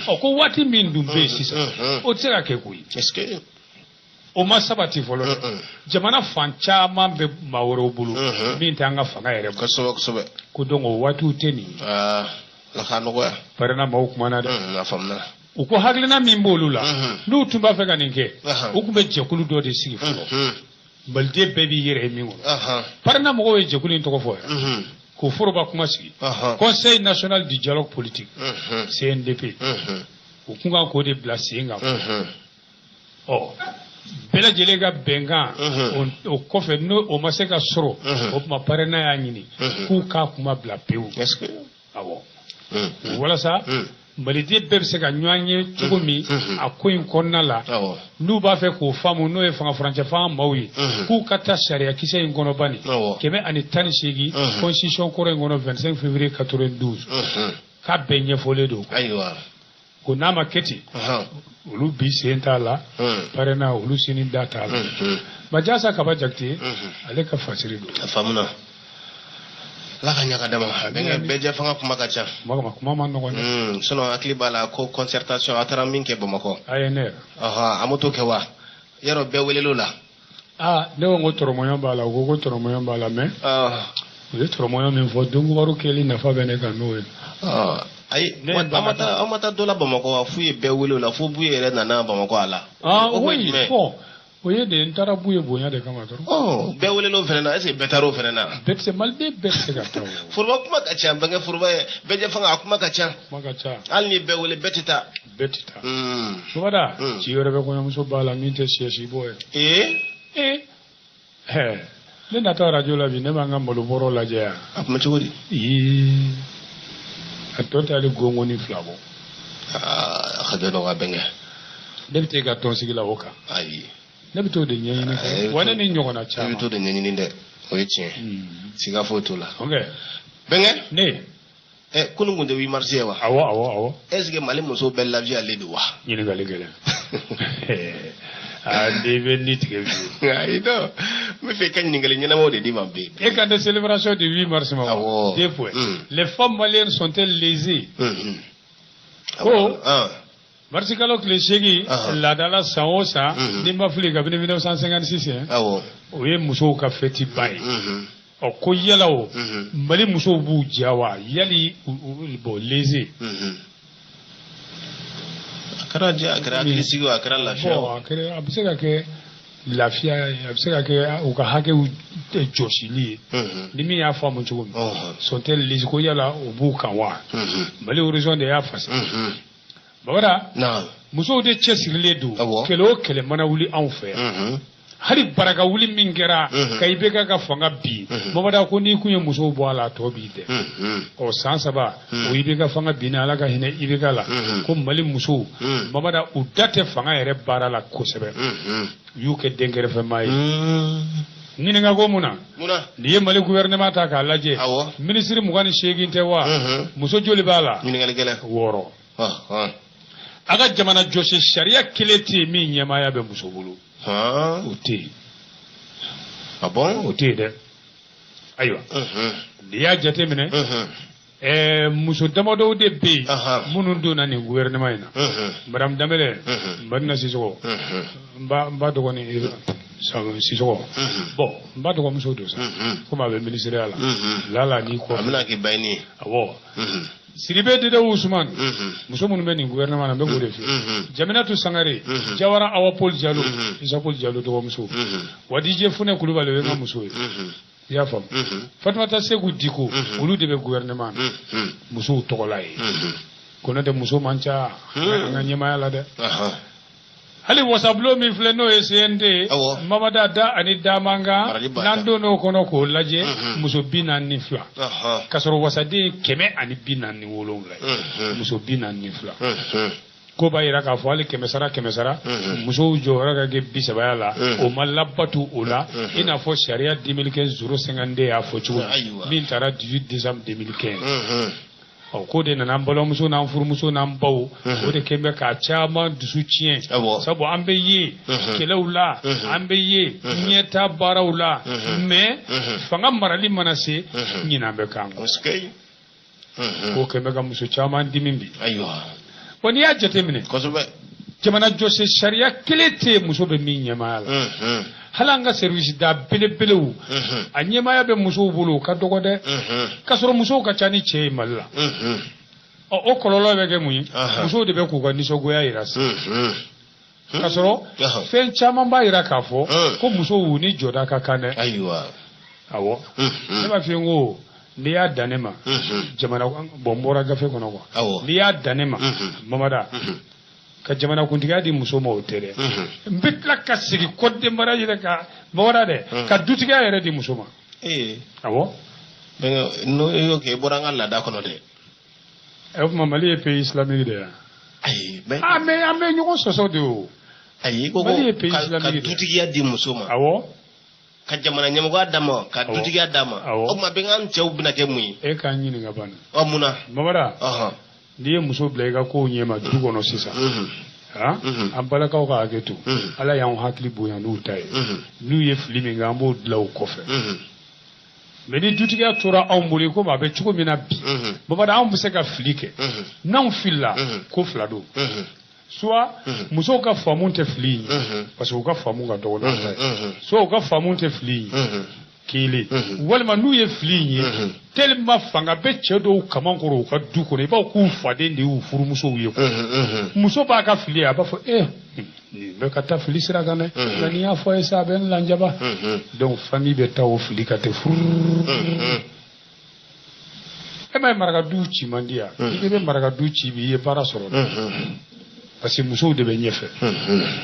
Ɔ, ko waati min dun bɛ yen sisan, o tɛ se ka kɛ koyi. O ma sabati fɔlɔ dɛ. Jamana fan caman bɛ maa wɛrɛw bolo min t'an ka fanga yɛrɛ bolo. Kosɛbɛ kosɛbɛ. Ko donc o waatiw tɛ nin ye. Ala k'a nɔgɔya. PARENA maaw kumana dɛ. A faamuna. U ko hakilina min b'olu la, n'u tun b'a fɛ ka nin kɛ, u tun bɛ jɛkulu dɔ de sigi fɔlɔ. Maliden bɛɛ b'i yɛrɛ ye min kɔnɔ. PARENA mɔgɔw ye jɛkulu in tɔgɔ fɔ yɛrɛ. K'o foroba kuma sigi. Conseil national du dialogue politique, CNDP. U kun kan k'o de bila sen kan. Ɔ, bɛɛ lajɛlen ka bɛnkan o kɔfɛ, n'o o ma se ka sɔrɔ, o tuma PARENA y'a ɲini k'u k'a kuma bila pewu. Awɔ, walasa maliden bɛɛ bɛ se ka ɲɔgɔn ye cogo min a ko in kɔnɔna la, n'u b'a fɛ k'o faamu, n'o ye fanga furancɛ fanga maaw ye, k'u ka taa sariya kisɛ in kɔnɔ bani, 118, constitution kɔrɔ in kɔnɔ, 25 février 92, k'a bɛɛ ɲɛfɔlen don. Ko n'a ma kɛ ten, olu bi sen t'a la, PARENA olu sini da t'a la. Majasa Kaba Jakite, ale ka fasiri don. A faamuna, Ala ka ɲaga dama. Bɛnkɛ, bɛɛ fanga kuma ka ca. Kuma ma nɔgɔn dɛ. Sinon hakili b'a la ko concertation a taara min kɛ Bamakɔ. ANR. Ɔhɔn, an m'o to kɛ wa? Yarɔ, bɛɛ welel'o la. Aa, ne ko ko tɔrɔmɔɲɔ b'a la, u ko ko tɔrɔmɔɲɔ b'a la, mais u ye tɔrɔmɔɲɔ min fɔ, donkibaru kɛli nafa bɛ ne kan n'o ye. Ayi, aw ma taa dɔ la Bamakɔ wa? F'u ye bɛɛ wele o la, fo Buye yɛrɛ nana Bamakɔ a la. Ah oui, bon, o ye de, n taara Buye bonya de kama dɔrɔn. Ɔ, bɛɛ welel'o fɛnɛ na, est ce que bɛɛ taara o fɛnɛ na? Bɛɛ tɛ se, maliden bɛɛ tɛ se ka taa o. Foroba kuma ka ca, bɛnkɛ, foroba ye bɛɛ jɛ fanga, a kuma ka ca. Kuma ka ca. Hali ni bɛɛ wele, bɛɛ tɛ taa. Bɛɛ tɛ taa. Babada, ci wɛrɛ bɛ kɔɲɔmuso ba la min tɛ siyɛsi bɔ ye. Ee. Ee, ne natɔ arajo la bi, ne b'an ka malobɔrɔ lajɛ yan. A kun bɛ cogo di? Ii, a tɔ tɛ hali gongoni 2 bɔ. Aa, a ka bɛ nɔgɔya, bɛnkɛ. Ne bɛ t'e ka tɔnsigi la o kan. Ayi. Ne bɛ t'o de ɲɛɲini, wa ne ni ɲɔgɔnna caman. I bɛ t'o de ɲɛɲini dɛ, o ye tiɲɛ. Siga foyi t'o la. Ok. Bɛnkɛ. Ne. Ɛ, kunun kun tɛ 8 mars ye wa? Awɔ. Est ce que Mali musow bɛɛ lafiyalen don wa? Ɲininkali gɛlɛn. Aa, n'i bɛ ni tigɛ bi. Ayi, non, n bɛ fɛ i ka ɲininkali ɲɛnamaw de di ma bi. E kan tɛ célébration du 8 mars ma wa? Awɔ. Deux points. Les femmes maliennes sont-elles lésées? Ko marisi kalo tile 8, laadala san o san, n'i ma fili, kabini 1956 hein, o ye musow ka fête ba ye. Ɔ, ko yala o Mali musow b'u diya wa? Yali, bon, lésé. A kɛra diya, a kɛra hakilisigi, a kɛra lafiya. Bon, a kɛra, a bɛ se ka kɛ lafiya ye, a bɛ se ka kɛ u ka hakɛw jɔsili ye. Ni min y'a faamu cogo min. Sont-elles lésées, ko yala o b'u kan wa? Mali Horizon de y'a fasa. Babada, musow de cɛsirilen don. Kɛlɛ o kɛlɛ mana wuli anw fɛ yan, hali baraka wuli min kɛra ka IBK ka fanga bin, Mamada, ko n'i kun ye musow bɔ a la, a tɔ b'i dɛ. Ɔ, san 3 o IBK fanga binna, Ala ka hinɛ IBK la, ko Mali musow, Mamada, u da tɛ fanga yɛrɛ baara la kosɛbɛ, u y'u kɛ denkɛrɛfɛmaa ye. Ɲininka ko mun na? N'i ye Mali gouvernement ta k'a lajɛ, minisiri 28 tɛ wa? Muso joli b'a la? Ɲininkali gɛlɛn. 6. A ka jamana jɔsi sariya kelen tɛ yen min ɲɛmaaya bɛ muso bolo. O tɛ yen. Ah bon? O tɛ yen dɛ. Ayiwa, n'i y'a jateminɛ, muso damadɔw de bɛ yen minnu donna nin gouvernement in na. Madame Danbɛlɛ, Madina Sisɔgɔ, n ba dɔgɔnin Sisɔgɔ, bon, n ba dɔgɔmuso don sa, komi a bɛ ministériya la lala n'i kɔ. A bɛna kɛ bayini ye. Awɔ. Sidibe Dede Ousmane, muso minnu bɛ nin gouvernement na, n bɛ k'o de f'i ye. Jaminatu Sangare, Jawara Awa Paul Jalo, Isa Paul Jalo dɔgɔmuso, Wadije Funɛ Kulubali, o ye n ka muso ye. I y'a faamu? Fatumata Segu Diko, olu de bɛ gouvernement na musow tɔgɔla ye. Ko n'o tɛ, muso man ca an ka ɲɛmaaya la dɛ. Hali wasabulon min filɛ, n'o ye CNT ye, Mamada, da ani damankan, n'an donn'o kɔnɔ k'o lajɛ, muso 42, k'a sɔrɔ wasaden ye 147 ye, muso 42. Ko b'a yira k'a fɔ hali kɛmɛ sara, kɛmɛ sara, musow jɔyɔrɔ ka kɛ 30 la, o ma labatu o la, i n'a fɔ sariya 2015 052 y'a fɔ cogo min, min taara 18 décembre 2015. Ɔ, ko de nana an balimamuso n'an furumuso n'an baw, o de kɛn bɛ k'a caman dusu tiɲɛ, sabu an bɛ ye kɛlɛw la, an bɛ ye ɲɛta baaraw la, mais fanga marali mana se, ɲinan bɛ k'an kɔ. Ko kɛn bɛ ka muso caman dimi bi. Bon, n'i y'a jateminɛ, jamana jɔsi sariya kelen tɛ yen muso bɛ min ɲɛmaaya la. Hali an ka service da belebelew, a ɲɛmaaya bɛ musow bolo, o ka dɔgɔ dɛ, k'a sɔrɔ musow ka ca ni cɛ ye Mali la. Ɔ, o kɔlɔlɔ bɛ kɛ mun ye? Musow de bɛ k'u ka nisɔngoya yira sisan, k'a sɔrɔ fɛn caman b'a yira k'a fɔ ko musow ni jɔda ka kan dɛ. Awɔ, ne b'a f'i ye, n ko n'i y'a dan ne ma, jamana, bon, n bɔra gafe kɔnɔ quoi, n'i y'a dan ne ma, Mamada. Ka jamanakuntigiya di muso ma, o tɛ dɛ. N bɛ tila ka segin code de mariage yɛrɛ ka bɔra dɛ, ka dutigiya yɛrɛ di muso ma. Awɔ. N'o y'o kɛ, i bɔra an ka laada kɔnɔ dɛ. O tuma, Mali ye pays islamique de ye. Ayi, mais Ah, mais an bɛ ɲɔgɔn sɔsɔ de o. Ayi, i ko Mali ye pays ka islamique de. dutigiya di muso ma. Awɔ. Ka jamana ɲɛmɔgɔya d'a ma, ka dutigiya d'a ma. Awɔ. O tuma, bɛ an cɛw bɛna kɛ mun ye? E k'an ɲininka ban. Ɔ, mun na? Mamada, n'i ye muso bila i ka kow ɲɛma du kɔnɔ sisan, an balakaw ka hakɛ to, Ala y'anw hakili bonya n'u ta ye. N'u ye fili min kɛ, an b'o dilan o kɔfɛ. Mais ni dutigiya tora anw bolo i komi a bɛ cogo min na bi, Mamada, anw bɛ se ka fili kɛ. N'anw filila, ko fila don: soit musow ka faamu tɛ fili in ye, parce que u ka faamu ka dɔgɔ n'an ta ye, soit u ka faamu tɛ fili in ye kelen, walima n'u ye fili in ye, tellement fanga bɛ cɛ dɔw kaman kɔrɔ u ka du kɔnɔ, i b'a fɔ k'u faden de y'u furumusow ye. Muso b'a ka fili ye, a b'a fɔ: "Eh, nin bɛ ka taa fili sira kan dɛ, nka n'i y'a fɔ a ye sa, a bɛ n lanjaba." Donc famille bɛ taa o fili ka ten furu. E ma ye, marakaduw ci man di yan. I bɛ marakadu ci bi, i ye baara sɔrɔ dɛ, parce que musow de bɛ ɲɛfɛ.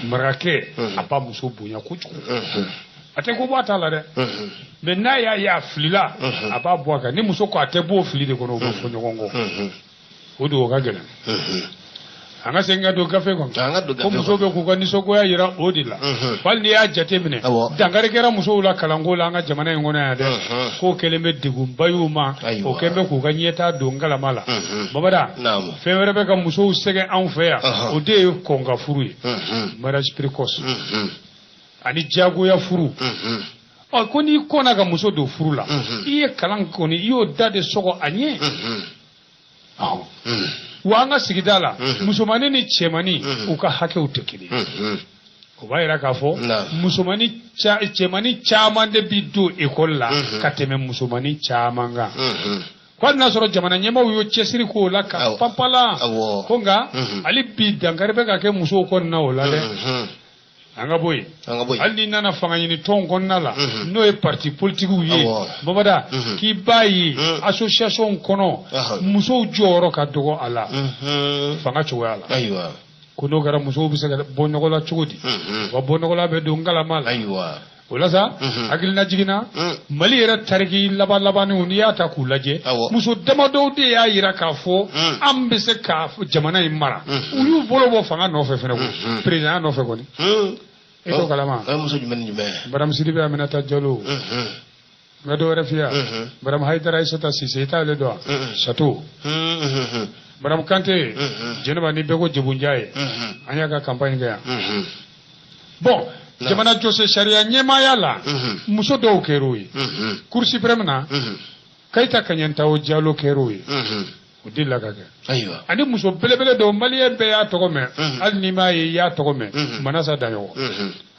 Marakakɛ, a b'a muso bonya kojugu, a tɛ ko bɔ a ta la dɛ. Mais n'a y'a ye a filila, a b'a bɔ a kan. Ni muso ko a tɛ bɔ o fili de kɔnɔ, u bɛ fɔ ɲɔgɔn kɔ. O don, o ka gɛlɛn. An ka segin ka don gafe kɔnɔ. An ka don Ko gafe musow kɔnɔ. bɛ k'u ka nisɔngoya yira o de la. Hali n'i y'a jate minɛ, dankari kɛra musow la kalanko la an ka jamana in kɔnɔ yan dɛ. K'o kɛlen bɛ degunba y'u ma. O kɛlen bɛ k'u ka ɲɛtaa don galama la. Babada, fɛn wɛrɛ bɛ ka musow sɛgɛn anw fɛ yan, o de ye kɔnka furu ye, mariage précoce ani diyagoya furu. Ɔ, ko n'i kɔnna ka muso don furu la, i ye kalan kɔni, i y'o da de sɔgɔ a ɲɛ. Ɔhɔn. Wa an ka sigida la, musomannin ni cɛmannin, u ka hakɛw tɛ kelen ye. O b'a yira k'a fɔ musomannin cɛmannin caman de bi don ekɔli la ka tɛmɛ musomannin caman kan. Ko hali n'a sɔrɔ jamana ɲɛmaaw y'o cɛsiri k'o la ka panpalan, ko nka hali bi dankari bɛ ka kɛ musow kɔnɔna o la dɛ. An ka bɔ yen. An ka bɔ yen. Hali n'i nana fanga ɲini tɔnw kɔnɔna la, n'o ye parti politikiw ye, Babada, k'i b'a ye association kɔnɔ, musow jɔyɔrɔ ka dɔgɔ a la fanga cogoya la. Ko n'o kɛra, musow bɛ se ka bɔ nɔgɔ la cogo di? U ka bɔ nɔgɔ la bɛ don galama la. O la sa, hakilina jiginna, Mali yɛrɛ tariki laban labanniw, n'i y'a ta k'u lajɛ, muso damadɔw de y'a yira k'a fɔ an bɛ se ka jamana in mara. U y'u bolo bɔ fanga nɔfɛ fɛnɛ, ko président nɔfɛ kɔni, e t'o kalama. O ye muso jumɛn ni jumɛn? Madame Sidibe Aminata Jalo. N ka dɔ wɛrɛ f'i ye, Madame Hayidara Aissata Cissé, i t'ale dɔn wa? Château. Madame Kante Jɛnɛba, ni bɛɛ ko Jebunja ye, an y'a ka campagne kɛ yan. Bon, jamana jɔse sariya ɲɛmaaya la, muso dɔw kɛr'o ye. Cour suprême na, Kayita Kaɲɛntawo Jalo kɛr'o ye. O delila ka kɛ. Ani muso belebele dɔw, maliyɛn bɛɛ y'a tɔgɔ mɛn, hali n'i m'a ye, i y'a tɔgɔ mɛn, Manasa Daɲɔgɔ.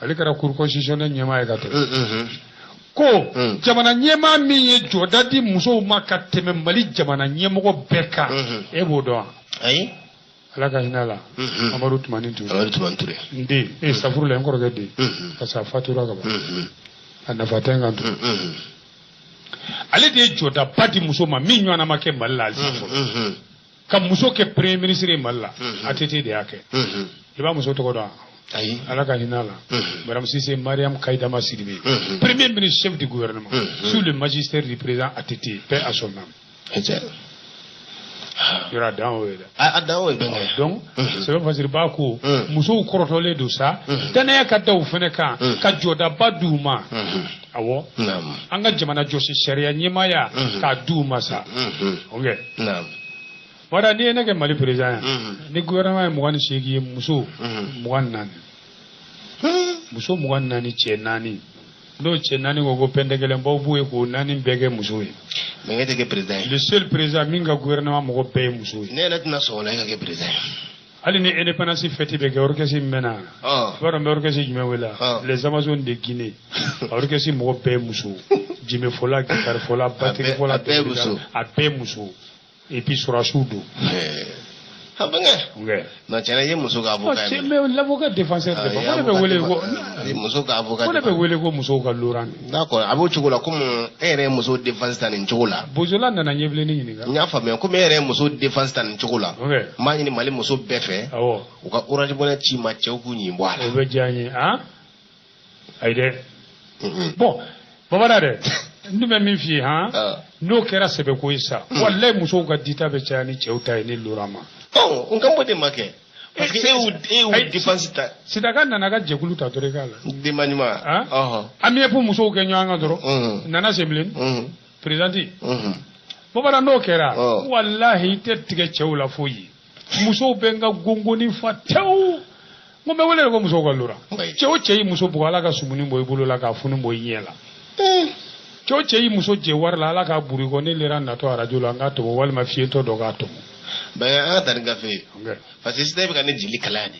Ale kɛra cour constitutionnelle ɲɛmaa ye ka tɛmɛ. Ko jamana ɲɛmaa min ye jɔda di musow ma ka tɛmɛ Mali jamana ɲɛmɔgɔ bɛɛ kan, e b'o dɔn wa? Ayi. Ala ka hinɛ la, Amadu Tumani Ture. Amadu Tumani Ture. N den, e safuru la, n kɔrɔkɛ den, parce que a fatura ka ban, a nafa tɛ n kan tun. Ale de ye jɔdaba di muso ma min ɲɔgɔnna ma kɛ Mali la halisa fɔlɔ, ka muso kɛ premier ministre ye Mali la. ATT de y'a kɛ. I b'a muso tɔgɔ dɔn wa? Ayi. Ala ka hinɛ la, Madame Cissé Mariam Kaïdama Sidibé, premier ministre, chef du gouvernement sous le magistère du président ATT, paix à son âme. Yɔrɔ a dan o ye dɛ. A dan o ye, bɛnkɛ. Donc sɛbɛn fasiriba ko musow kɔrɔtɔlen don sa, danaya ka da u fɛnɛ kan, ka jɔdaba d'u ma. Awɔ, an ka jamana jɔsi sariya ɲɛmaaya, k'a d'u ma sa. Ok, wala n'i ye ne kɛ Mali président ye, ni gouvernement ye 28 ye, muso 24, muso 24, cɛ naani. N'o cɛ naani ko ko pɛntɛ kelen baw b'o ye, k'o naani bɛɛ kɛ muso ye. Mais e tɛ kɛ président ye. Le seul président min ka gouvernement mɔgɔ bɛɛ ye muso ye. Ne yɛrɛ tɛna sɔn o la, e ka kɛ président ye. Hali ni indépendance fête bɛ kɛ, orchestre min bɛ na, i b'a dɔn n bɛ orchestre jumɛn wele? Les Amazones de Guinée, a orchestre mɔgɔ bɛɛ ye muso, djembé fɔla, guitare fɔla, batterie fɔla. A bɛɛ muso. A bɛɛ muso, et puis sɔrɔsiw don. A bɛnkɛ. Non, tiɲɛna, i ye muso ka avocat ye. Mais l'avocat défenseur de ko ne bɛ wele ko muso ka avocat. Ko ne bɛ wele ko musow ka Laurent. D'accord, a b'o cogo la, komi e yɛrɛ ye muso défense ta nin cogo la. Bozola nana ɲɛbilenni ɲininka. N y'a faamuya, komi e yɛrɛ ye muso défense ta nin cogo la. N b'a ɲini Mali muso bɛɛ fɛ. Awɔ. U ka Orange Money ci ma, cɛw k'u ɲin bɔ a la. O bɛ diya n ye, han? Ayi dɛ. Bon, Babada dɛ, n dun bɛ min f'i ye, han? N'o kɛra sɛbɛko ye sa, walayi, musow ka dita bɛ caya ni cɛw ta ye ni Laurent ma. Ɔ, n kan b'o de ma kɛ. Parce que e y'u défense ta. Sidaka nana ka jɛkulu ta dɔrɔn i k'a la. Denba ɲuman. An bɛ musow kɛ ɲɔgɔn kan dɔrɔn. Nana Senbilen. Présidente. Babada, n'o kɛra, walahi, i tɛ tigɛ cɛw la foyi ye. Musow bɛ n ka gongoni fa tewu. N ko n bɛ wele de ko musow ka Laurent. Cɛ o cɛ y'i muso bugɔ, Ala ka sumuni bɔ i bolo la k'a funu bɔ i ɲɛ la. Cɛ o cɛ y'i muso jɛ wari la, Ala k'a buru i kɔ. Ne lera natɔ arajo la, n k'a tɔmɔ walima fiyentɔ dɔ k'a tɔmɔ. Bɛn, an ka taa ni gafe ye. Parce que sisan e bɛ ka ne jeli kalaya de.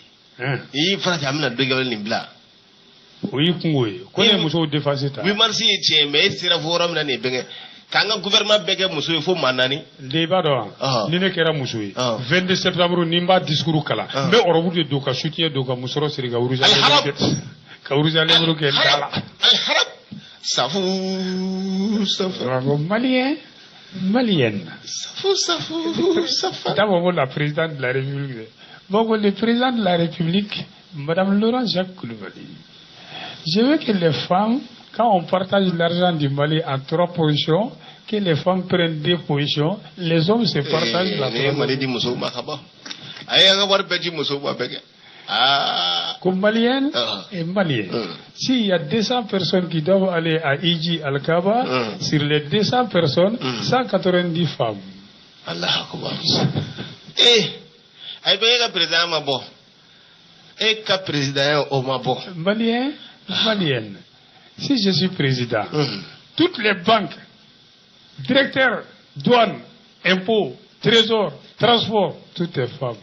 I y'i farati, an bɛna don gafe nin bila. O y'i kungo ye ko ne ye musow défense ta. 8 mars ye tiɲɛ, mais e sera fo yɔrɔ min na nin ye, bɛnkɛ, k'an ka gouvernement bɛɛ kɛ muso ye fo maa 4. De, i b'a dɔn wa, ni ne kɛra muso ye, 22 septembre, ni n b'a discours kalan, n bɛ robe de don, ka soutien don, ka musɔrɔ siri, ka rouge à lèvres kɛ, ka rouge à lèvres kɛ n da la. Alharab safu safu. Malien, malienne. Safu safu safu. D'abord, la présidente de la République. Bon, le président de la République, Madame Laurent Jacques Coulibaly. Je veux que les femmes, quand on partage l'argent du Mali en trois positions, que les femmes prennent deux positions, les hommes se partagent la troisième. Mali di musow ma ka ban. A ye an ka wari bɛɛ di musow ma bɛɛ kɛ. Ah. Comme Malienne et Malien. S'il y a 200 personnes qui doivent aller à Iji Al-Kaaba, sur les 200 personnes, 190 femmes. Allah akbar. Eh, ayi, bɛ e ka président ma bɔ. E ka président o ma bɔ. Malien, Malienne. Si je suis président, toutes les banques, directeurs, douane, impôts, trésor, transport, tout est femme.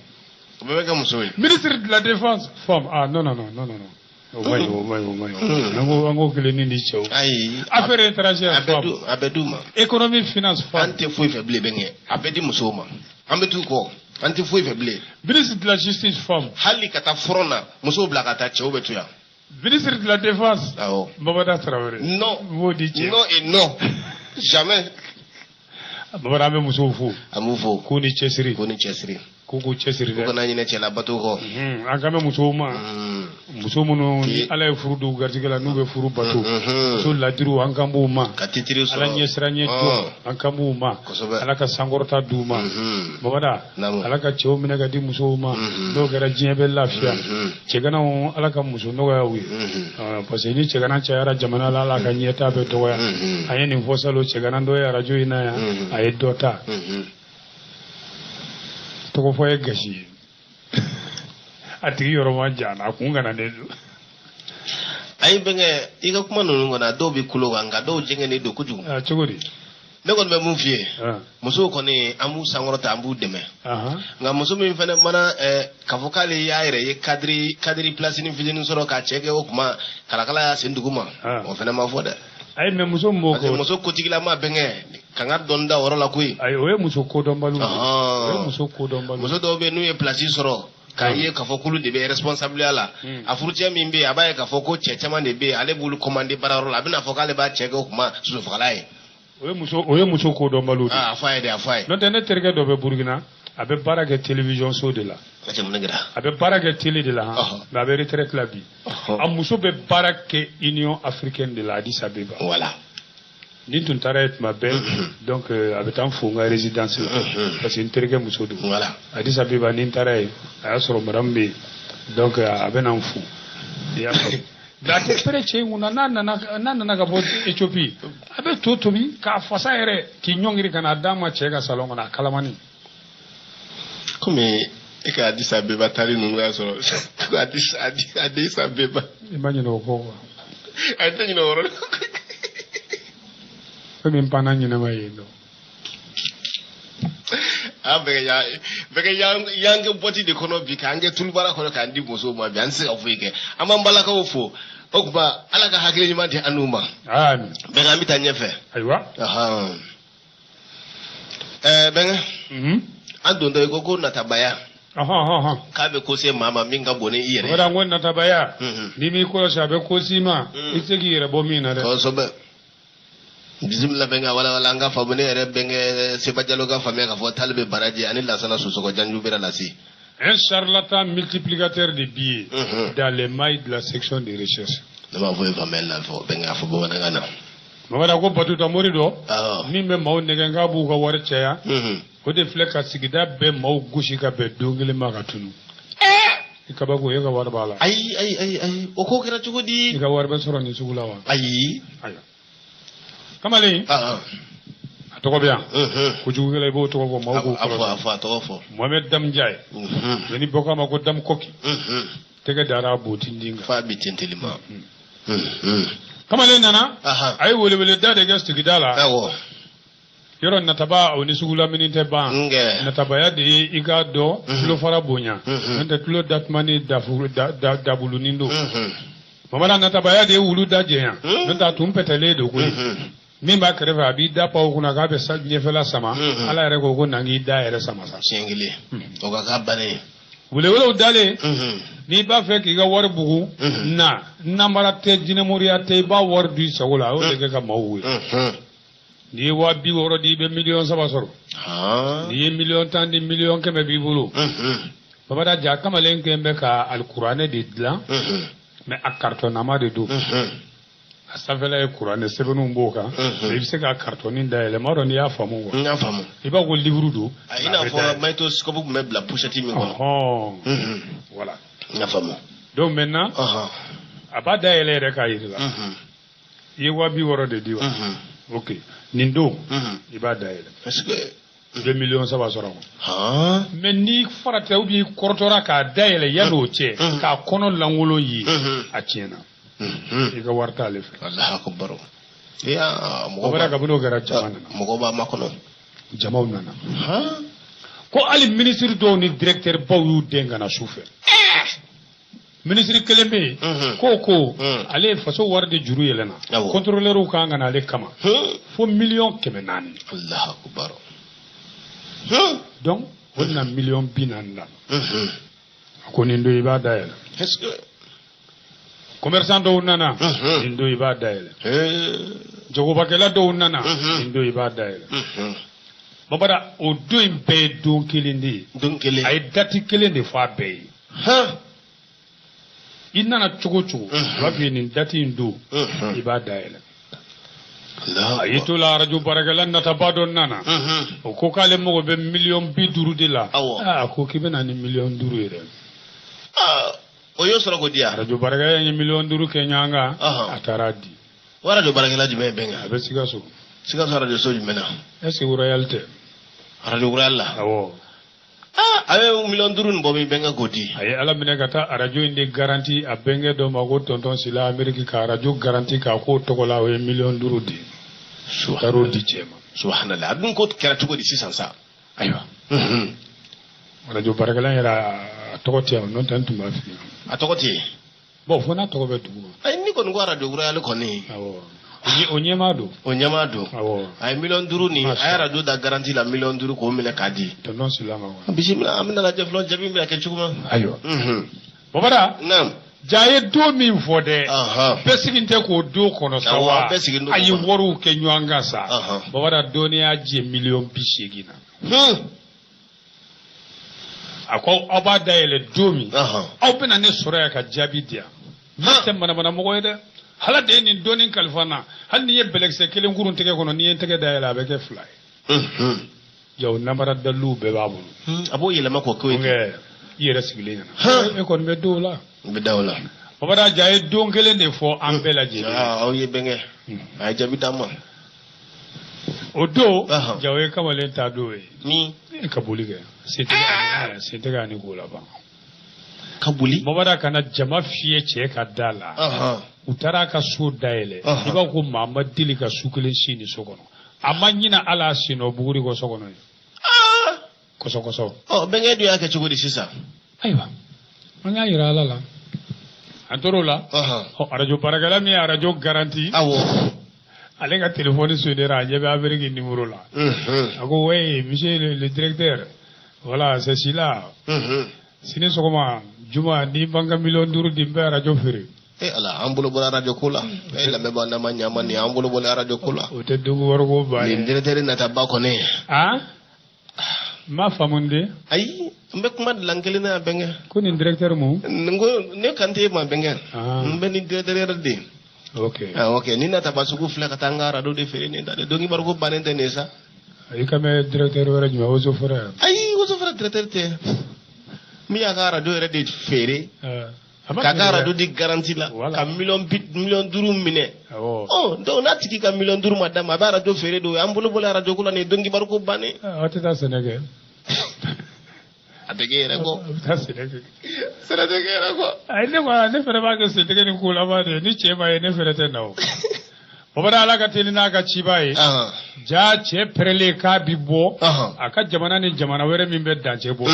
O bɛɛ bɛ kɛ muso ye. Ministre de la Défense, femme. Ah non, non, non, non, non, non. O ma ɲi, o ma ɲi, o ma ɲi. An k'o kelen ni cɛw. Ayi. Affaires étrangères, femme. A bɛ d'u ma. Économie, finance, femme. An tɛ foyi fɛ bilen, bɛnkɛ. A bɛ di musow ma. An bɛ t'u kɔ. An tɛ foyi fɛ bilen. Ministre de la Justice, femme. Hali ka taa front na, musow bila ka taa, cɛw bɛ to yan. Ministre de la Défense. Awɔ. Babada Traoré. Non. N b'o di cɛ. Non et non. Jamais. Babada, an bɛ musow fo. An b'u fo. K'u ni cɛsiri. K'u ni cɛsiri. K'u k'u cɛsiri dɛ. U kana ɲinɛ cɛlabato kɔ. An kan bɛ musow ma. Muso minnu ni Ala ye furu don garijɛgɛ la, n'u bɛ furu bato. Muso ladiriw, an kan b'u ma. Ka titiri sɔrɔ. Ala ɲɛsiranɲɛ jɔ, an kan b'u ma. Ala ka sankɔrɔta d'u ma. Babada, Ala ka cɛw minɛ ka di musow ma. N'o kɛra, diɲɛ bɛ lafiya. Cɛganaw, Ala ka muso nɔgɔya u ye. Parce que ni cɛgana cayara jamana la, Ala ka ɲɛta bɛ dɔgɔya. An ye nin fɔ salon, cɛgana dɔ ye arajo in na yan, a ye dɔ ta. Tɔgɔ fɔ ye gasi ye. A tigi yɔrɔ ma jan, a kun kana ne don. Ayi bɛnkɛ, i ka kuma ninnu kɔnɔ, a dɔw bɛ kulo kan, nka dɔw jɛngɛnnen don kojugu. Cogo di? Ne kɔni bɛ mun f'i ye, musow kɔni, an b'u sankɔrɔta, an b'u dɛmɛ. Nka muso min fana mana k'a fɔ k'ale y'a yɛrɛ ye cadre place ni fitinin sɔrɔ k'a cɛ kɛ, o kuma kalakala y'a sen dugu ma, o fana ma fɔ dɛ. Ayi, mɛ muso min b'o Parce que muso kotigilama, bɛnkɛ, kan ka dɔnni da o yɔrɔ la koyi. Ayi, o ye muso kodɔnbaliw de ye. O ye muso kodɔnbaliw. Muso dɔw bɛ yen, n'u ye place sɔrɔ, k'a ye k'a fɔ k'olu de bɛ responsabilité la, a furucɛ min bɛ yen, a b'a ye k'a fɔ ko cɛ caman de bɛ yen, ale b'olu commander baarayɔrɔ la, a bɛna fɔ k'ale b'a cɛ kɛ o kuma sosofagala ye. O ye muso kodɔnbaliw de ye. A fɔ a ye dɛ, a fɔ a ye. N'o tɛ, ne terikɛ dɔ bɛ Burukina, a bɛ baara kɛ télévision so de la. A cɛ, mun de kɛra? A bɛ baara kɛ télé de la han, mais a bɛ retraite la bi. A muso bɛ baara kɛ Union africaine de la, Addis Abeba. Voilà. Ni tun taara yen tuma bɛɛ, donc a bɛ taa n fo n ka résidence la, parce que n terikɛ muso don. Voilà. Addis Abeba, ni n taara yen, a y'a sɔrɔ madame bɛ yen, donc a bɛ na n fo. I y'a faamu? Mais a tɛ pɛrɛ cɛ in kunna. N'a nana ka bɔ Éthiopie, a bɛ to tobi k'a fasa yɛrɛ, k'i ɲɔngiri ka n'a d'a ma cɛ ka salon kɔnɔ, a kalamani. Komi e ka Addis Abeba taali ninnu y'a sɔrɔ ko Addis Abeba. I ma ɲinɛ o kɔ quoi. A tɛ ɲinɛ o yɔrɔ la. Komi n panna ɲɛnama yen nɔ. An bɛɛ kɛ y'an kɛ bɔti de kɔnɔ bi, k'an kɛ tulubara kɔnɔ, k'an di musow ma bi, an tɛ se ka foyi kɛ. An b'an balakaw fo, o tuma Ala ka hakili ɲuman di an n'u ma. Amin. Bɛnkɛ, an bɛ taa ɲɛfɛ. Ayiwa. Bɛnkɛ, an dontɔ, i ko ko natabaya. K'a bɛ ko se maa ma min ka bon ni i yɛrɛ ye. O ko natabaya, n'i m'i kɔlɔsi a bɛ ko s'i ma, i tɛ se k'i yɛrɛ bɔ min na dɛ. Kosɛbɛ. Bisimila bɛnkɛ, wala an ka faamu, ne yɛrɛ bɛnkɛ Seba Jalo ka faamuya k'a fɔ Talibe Baraji ani Lasana Sosoko Janju bɛra lase. Un charlatan multiplicateur de billets dans les mailles de la section de recherche. Ne b'a fɔ ye faamuyali la fɔ bɛnkɛ, a fɔ bamanankan na. Mamada ko batuta mori dɔ min bɛ maaw nɛgɛn k'a b'u ka wari caya, o de filɛ ka sigida bɛɛ maaw gosi ka bɛn don kelen ma ka tunu. I kabako, e ka wari b'a la. Ayi ayi ayi ayi, o ko kɛra cogo di? I ka wari bɛ sɔrɔ nin sugu la wa? Ayi. Ayiwa, kamalen, a tɔgɔ bɛ yan, kojugukɛla, i b'o tɔgɔ fɔ maaw k'o A fɔ kɔlɔsi. A fɔ, a tɔgɔ fɔ. Mohamed Damjaye, mais ni bɔ k'a ma ko Dam Koki, tɛgɛ dara a bontindin kan. F'a bi tenteli ma. Kamalen nana, a ye weleweleda de kɛ sigida la. Yɔrɔ nataba, o ni sugulamini tɛ ban. Nkɛ. Natabaya de ye i k'a dɔn tulofara bonya, n'o tɛ tulo datuma ni dabulunin don. Mamada, natabaya de ye wulu da jɛnya, n'o tɛ a tun pɛtɛlen don koyi. Min b'a kɛrɛfɛ, a b'i da pan o kunna k'a bɛ ɲɛfɛla sama. Ala yɛrɛ ko ko na k'i da yɛrɛ sama sa. Siɲɛ kelen o ka k'a bannen ye. Welewelew dalen, n'i b'a fɛ k'i ka wari bugu na, namara tɛ, jinɛmoriya tɛ, i b'a wari dun i sago la. A y'o de kɛ ka maaw wele. N'i ye 60 000 di, i bɛ miliyɔn 3 sɔrɔ. N'i ye miliyɔn 10 di, miliyɔn 100 b'i bolo. Babada ja kamalen kɛn bɛ ka alikuranɛ de dilan, mais a karitɔnnama de don. A sanfɛla ye kuranɛ sɛbɛnninw b'o kan, mais i bɛ se ka karitɔnni dayɛlɛ. M'a dɔn n'i y'a faamu quoi. N y'a faamu. I b'a fɔ ko livre don. A i n'a fɔ magnétoscope tun bɛ bila pochette min kɔnɔ. Ɔhɔn, voilà. N y'a faamu. Donc maintenant, a b'a dayɛlɛ yɛrɛ k'a yir'i la. I ye 60 000 de di wa? Ok, nin don i b'a dayɛlɛ. Est-ce que I bɛ miliyɔn 3 sɔrɔ a kɔnɔ. Mais n'i faratira ou bien i kɔrɔtɔra k'a dayɛlɛ yan'o cɛ, k'a kɔnɔ lankolon ye, a tiɲɛna, i ka wari t'ale fɛ. Alahu akubar. Ya O mɔgɔ bɔra b'a kabini o kɛra, jama nana. Mɔgɔ b'a makɔnɔ. Jamaw nana ko hali minisiri dɔw ni directeur baw y'u den ka na su fɛ. Minisiri kelen bɛ yen ko ale ye faso wari de juru yɛlɛnna, contrôleur kan ka na ale kama fo miliyɔn 400. Alahu akubar. Donc o nana miliyɔn 40 la. A ko nin don i b'a dayɛlɛ. Est-ce que Commerçant dɔw nana, nin don i b'a dayɛlɛ. Jagobakɛla dɔw nana, nin don i b'a dayɛlɛ. Babada, o don in bɛɛ ye don kelen de ye. Don kelen. A ye date kelen de fɔ a bɛɛ ye. I nana cogo o cogo, a b'a f'i ye nin date in don, i b'a dayɛlɛ. A y'i to la, arajo baarakɛla nataba dɔ nana. O ko k'ale mago bɛ miliyɔn 50 de la. A ko k'i bɛ na ni miliyɔn 5 ye dɛ. O y'o sɔrɔ ko di yan. Arajo baarakɛla ye miliyɔn 5 kɛ ɲɔgɔn kan, a taara di. O arajo baarakɛla jumɛn ye bɛnkɛ? A bɛ Sikaso. Sikaso arajo so jumɛn na? Est ce que Royal tɛ? Arajo Royal la. Awɔ. A ye miliyɔn 5 nin bɔ min bɛnkɛ k'o di? A ye Ala minɛ ka taa arajo in de garanti a bɛnkɛ dɔ ma ko tonton Sila Amérique, ka arajo garanti k'a k'o tɔgɔ la. O ye miliyɔn 5 di. O taar'o di cɛ ma. Subhanallah, a dun ko kɛra cogo di sisan sa? Ayiwa. Arajo baarakɛla yɛrɛ, a tɔgɔ tɛ yan, n'o tɛ n tun b'a f'i ye. A tɔgɔ tɛ yen? Bon, fo n'a tɔgɔ bɛ dugu ma. Ayi, ni kɔni ko arajo Royal kɔni. Awɔ. O ɲɛmaa don. O ɲɛmaa don. Awɔ. A ye miliyɔn 5 nin, a ye arajo da garanti la miliyɔn 5 k'o minɛ k'a di. Tonton Sila ma wa. Bisimila, an bɛna lajɛ fɔlɔ jaabi bɛna kɛ cogo min. Ayiwa. Babada. Naam. Ja ye don min fɔ dɛ, bɛɛ sigin tɛ k'o don kɔnɔ sa wa? Bɛɛ sigin don. A ye wariw kɛ ɲɔgɔn kan sa. Babada, dɔnniya jɛ miliyɔn 80 na. A ko aw b'a dayɛlɛ don min, aw bɛna ne sɔrɔ yan ka jaabi di yan. Ne tɛ manamana mɔgɔ ye dɛ. Ala de ye nin dɔnni kalifa n na. Hali n'i ye bɛlɛkisɛ kelen kurun tɛgɛ kɔnɔ, n'i ye n tɛgɛ dayɛlɛ, a bɛ kɛ fila ye. Ja o namara daliluw bɛɛ b'a bolo. A b'o yɛlɛma k'o k'o ye. I yɛrɛ sigilen ɲɛna, e kɔni bɛ don o la. N bɛ da o la. Babada, ja ye don kelen de fɔ an bɛɛ lajɛlen. Aw ye bɛnkɛ, a ye jaabi d'an ma. O don, ja o ye kamalen ta don ye. Ni. E ka boli kɛ sen tɛgɛ ani k'o laban. Ka boli. Babada kana jama fiyɛ cɛ ka da la. U taara a ka so dayɛlɛ. I b'a ko maa ma deli ka su kelen si nin so kɔnɔ. A ma ɲinɛ ala a sen nɔ buguri kɔ so kɔnɔ yen. Kɔsɔ kɔsɔ. Ɔ, bɛnkɛ dun y'a kɛ cogo di sisan? Ayiwa, an y'a yira Ala la. An tor'o la. Ɔ, arajo baarakɛla min ye arajo garanti. Awɔ. Ale ka téléphone sonnera, a ɲɛ bɛ Amérique numéro la. A ko oui, monsieur le directeur. Voilà, c'est celui-là. Sini sɔgɔma juma ni b'an ka miliyɔn 5 di, n bɛ arajo feere. E ala, an bolo bɔra arajo ko la. E lamɛnbaa, n'a ma ɲa ma nin, an bolo bɔra arajo ko la. O tɛ donko wariko ba Nin ye. directeur nataba kɔni. Ah, n m'a faamu de. Ayi, n bɛ kuma dilan kelen na yan, bɛnkɛ. Ko nin directeur mun? N ko ne kan tɛ ma, bɛnkɛ. Ah. N bɛ nin directeur yɛrɛ de. Ok. Ah, ok, ni nataba sugu filɛ ka taa n ka arajo de feere nin ta de. Donkibaru ko bannen tɛ nin ye sa. I ka mɛn directeur wɛrɛ jumɛn, Ozo Forêt? Ayi, Ozo Forêt directeur tɛ. Min y'a ka arajo yɛrɛ de feere. A ma K'a ka feere arajo dɛ. di garantie la. Voilà. Ka miliyɔn 5 minɛ. Awɔ. Ɔ, donc n'a tigi ka miliyɔn 5 ma d'a ma, a bɛ arajo feere de. O an bolo bɔla arajo ko la nin ye, donkibaru ko bannen. Aw tɛ taa sɛnɛ kɛ? A tɛ k'e yɛrɛ kɔ. A bɛ taa sɛnɛ kɛ. Sɛnɛ tɛ k'e yɛrɛ kɔ. Ayi, ne ko ne fɛnɛ b'a kɛ sentigɛ ni ko laban de ye. Ni cɛ ma ye, ne fɛnɛ tɛ na o. Bamanan, Ala ka teli n'a ka ciba ye. Ja, cɛ pɛrɛlen k'a bi bɔ a ka jamana ni jamana wɛrɛ min bɛ dancɛ bɔ,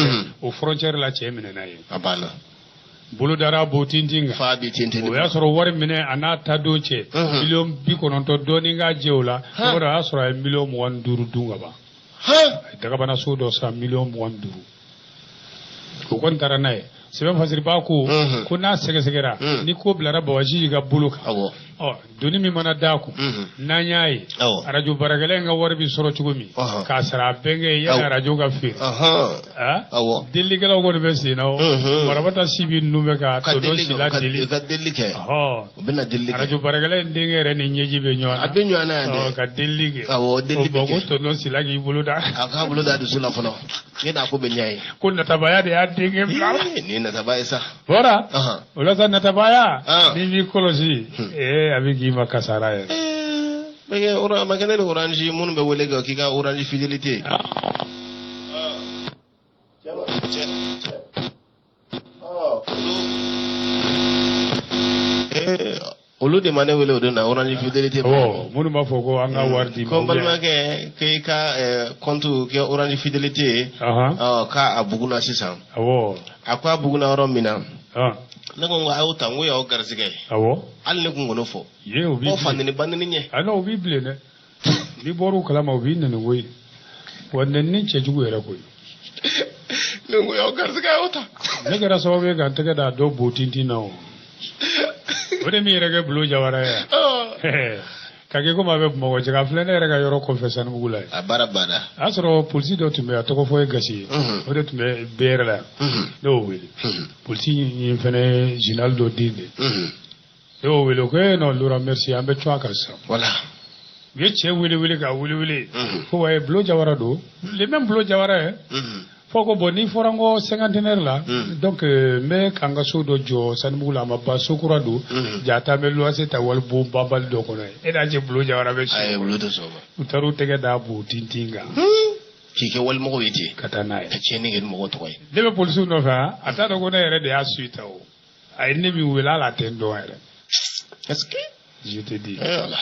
o frontière la, cɛ minɛna ye. A banna. Bolo dara bo tintin kan. Fa bi tintin. O y'a sɔrɔ wari minɛ a n'a ta don cɛ, miliyɔn 90 dɔɔnin ka jɛ o la. O y'a sɔrɔ a ye miliyɔn 25 dun ka ban. A ye dagabana so dɔ san miliyɔn 25, o kɔni taara n'a ye. Sɛbɛn fasiriba ko ko n'a sɛgɛsɛgɛra, ni ko bilara Babasi ka bolo kan, ɔ doni min mana d'a kun, n'an y'a ye, arajo baarakɛla in ka wari bɛ sɔrɔ cogo min k'a sara a bɛnkɛ ye yanni arajo ka feere. Delilikɛlaw kɔni bɛ sen na o. Marabata Sibi ninnu bɛ ka tonton Sila deli. Ka delili kɛ. U bɛna delili kɛ. Arajo baarakɛla in denkɛ yɛrɛ ni ɲɛji bɛ ɲɔgɔn na. A bɛ ɲɔgɔn na yan dɛ. Ka delili kɛ. Awɔ, delili bɛ kɛ. Ko tonton Sila k'i bolo da. A k'a bolo da dusu la fɔlɔ. Ne n'a ko bɛ ɲɛ ye. Ko natabaya de y'a denkɛ bila la. Nin ye nataba ye sa. Bɔra. O la sa, natabaya. N'i m'i kɔlɔsi, ee, a bɛ k'i ma kasara yɛrɛ. Mɛ ma kɛ ne ni Orange minnu bɛ wele kɛ k'i ka Orange fidélité. Olu de ma ne wele o don na, Orange fidélité. Awɔ, minnu b'a fɔ ko an ka wari di. Ko n balimakɛ, k'i ka compte kɛ Orange fidélité ye. K'a a buguna sisan. A ko a buguna yɔrɔ min na. Ne ko n ko a y'o ta, n ko y'aw garisɛgɛ ye. Hali ne kun k'o fɔ. Ye, o b'i Ko fa nɛni ba nɛni ɲɛ. Ah non, o b'i bilen dɛ. N'i bɔr'u kalama, u b'i nɛni koyi. Wa nɛni cɛjugu yɛrɛ koyi. Ne ko y'aw garisɛgɛ, y'o ta. Ne kɛra sababu ye ka n tɛgɛ da dɔ bo tintin na o. O de min yɛrɛ kɛ Bulo Jawara ye. Ka kɛ komi a bɛ Bamakɔ, cɛ ka filɛ ne yɛrɛ ka yɔrɔ kɔfɛ Sanubugu la yen. A baara banna. A y'a sɔrɔ polisi dɔ tun bɛ yen, a tɔgɔ fɔ ye gasi ye. O de tun bɛ BR la yan. Ne y'o wele. Polisi in fɛnɛ ye général dɔ den de. Ne y'o wele ko ee non Laurent, merci, an bɛ cun a kan sisan. Voilà. U ye cɛ wele wele k'a wele wele. Ko wayi, Bulo Jawara don. Le même Bulo Jawara ye. Fo ko bon, n'i fɔra n kɔ cinquantenaire la, donc n bɛ k'an ka so dɔ jɔ Sanubugu la, a ma ban, so kura don. Ja taa n bɛ luwanse ta wali bon banbali dɔ kɔnɔ yen. E n'a cɛ Bulo Jawara bɛ si. Ayi, Bulo tɛ sɔn o ma. U taara u tɛgɛ da bo tintin kan. K'i kɛ walimɔgɔw ye ten. Ka taa n'a ye. Ka tiɲɛni kɛ ni mɔgɔw tɔgɔ ye. Ne bɛ polisiw nɔfɛ, a t'a dɔn ko ne yɛrɛ de y'a suit ta o. A ye ne min wele, hali a tɛ n dɔn yɛrɛ. Est-ce que. Je te dis. Voilà.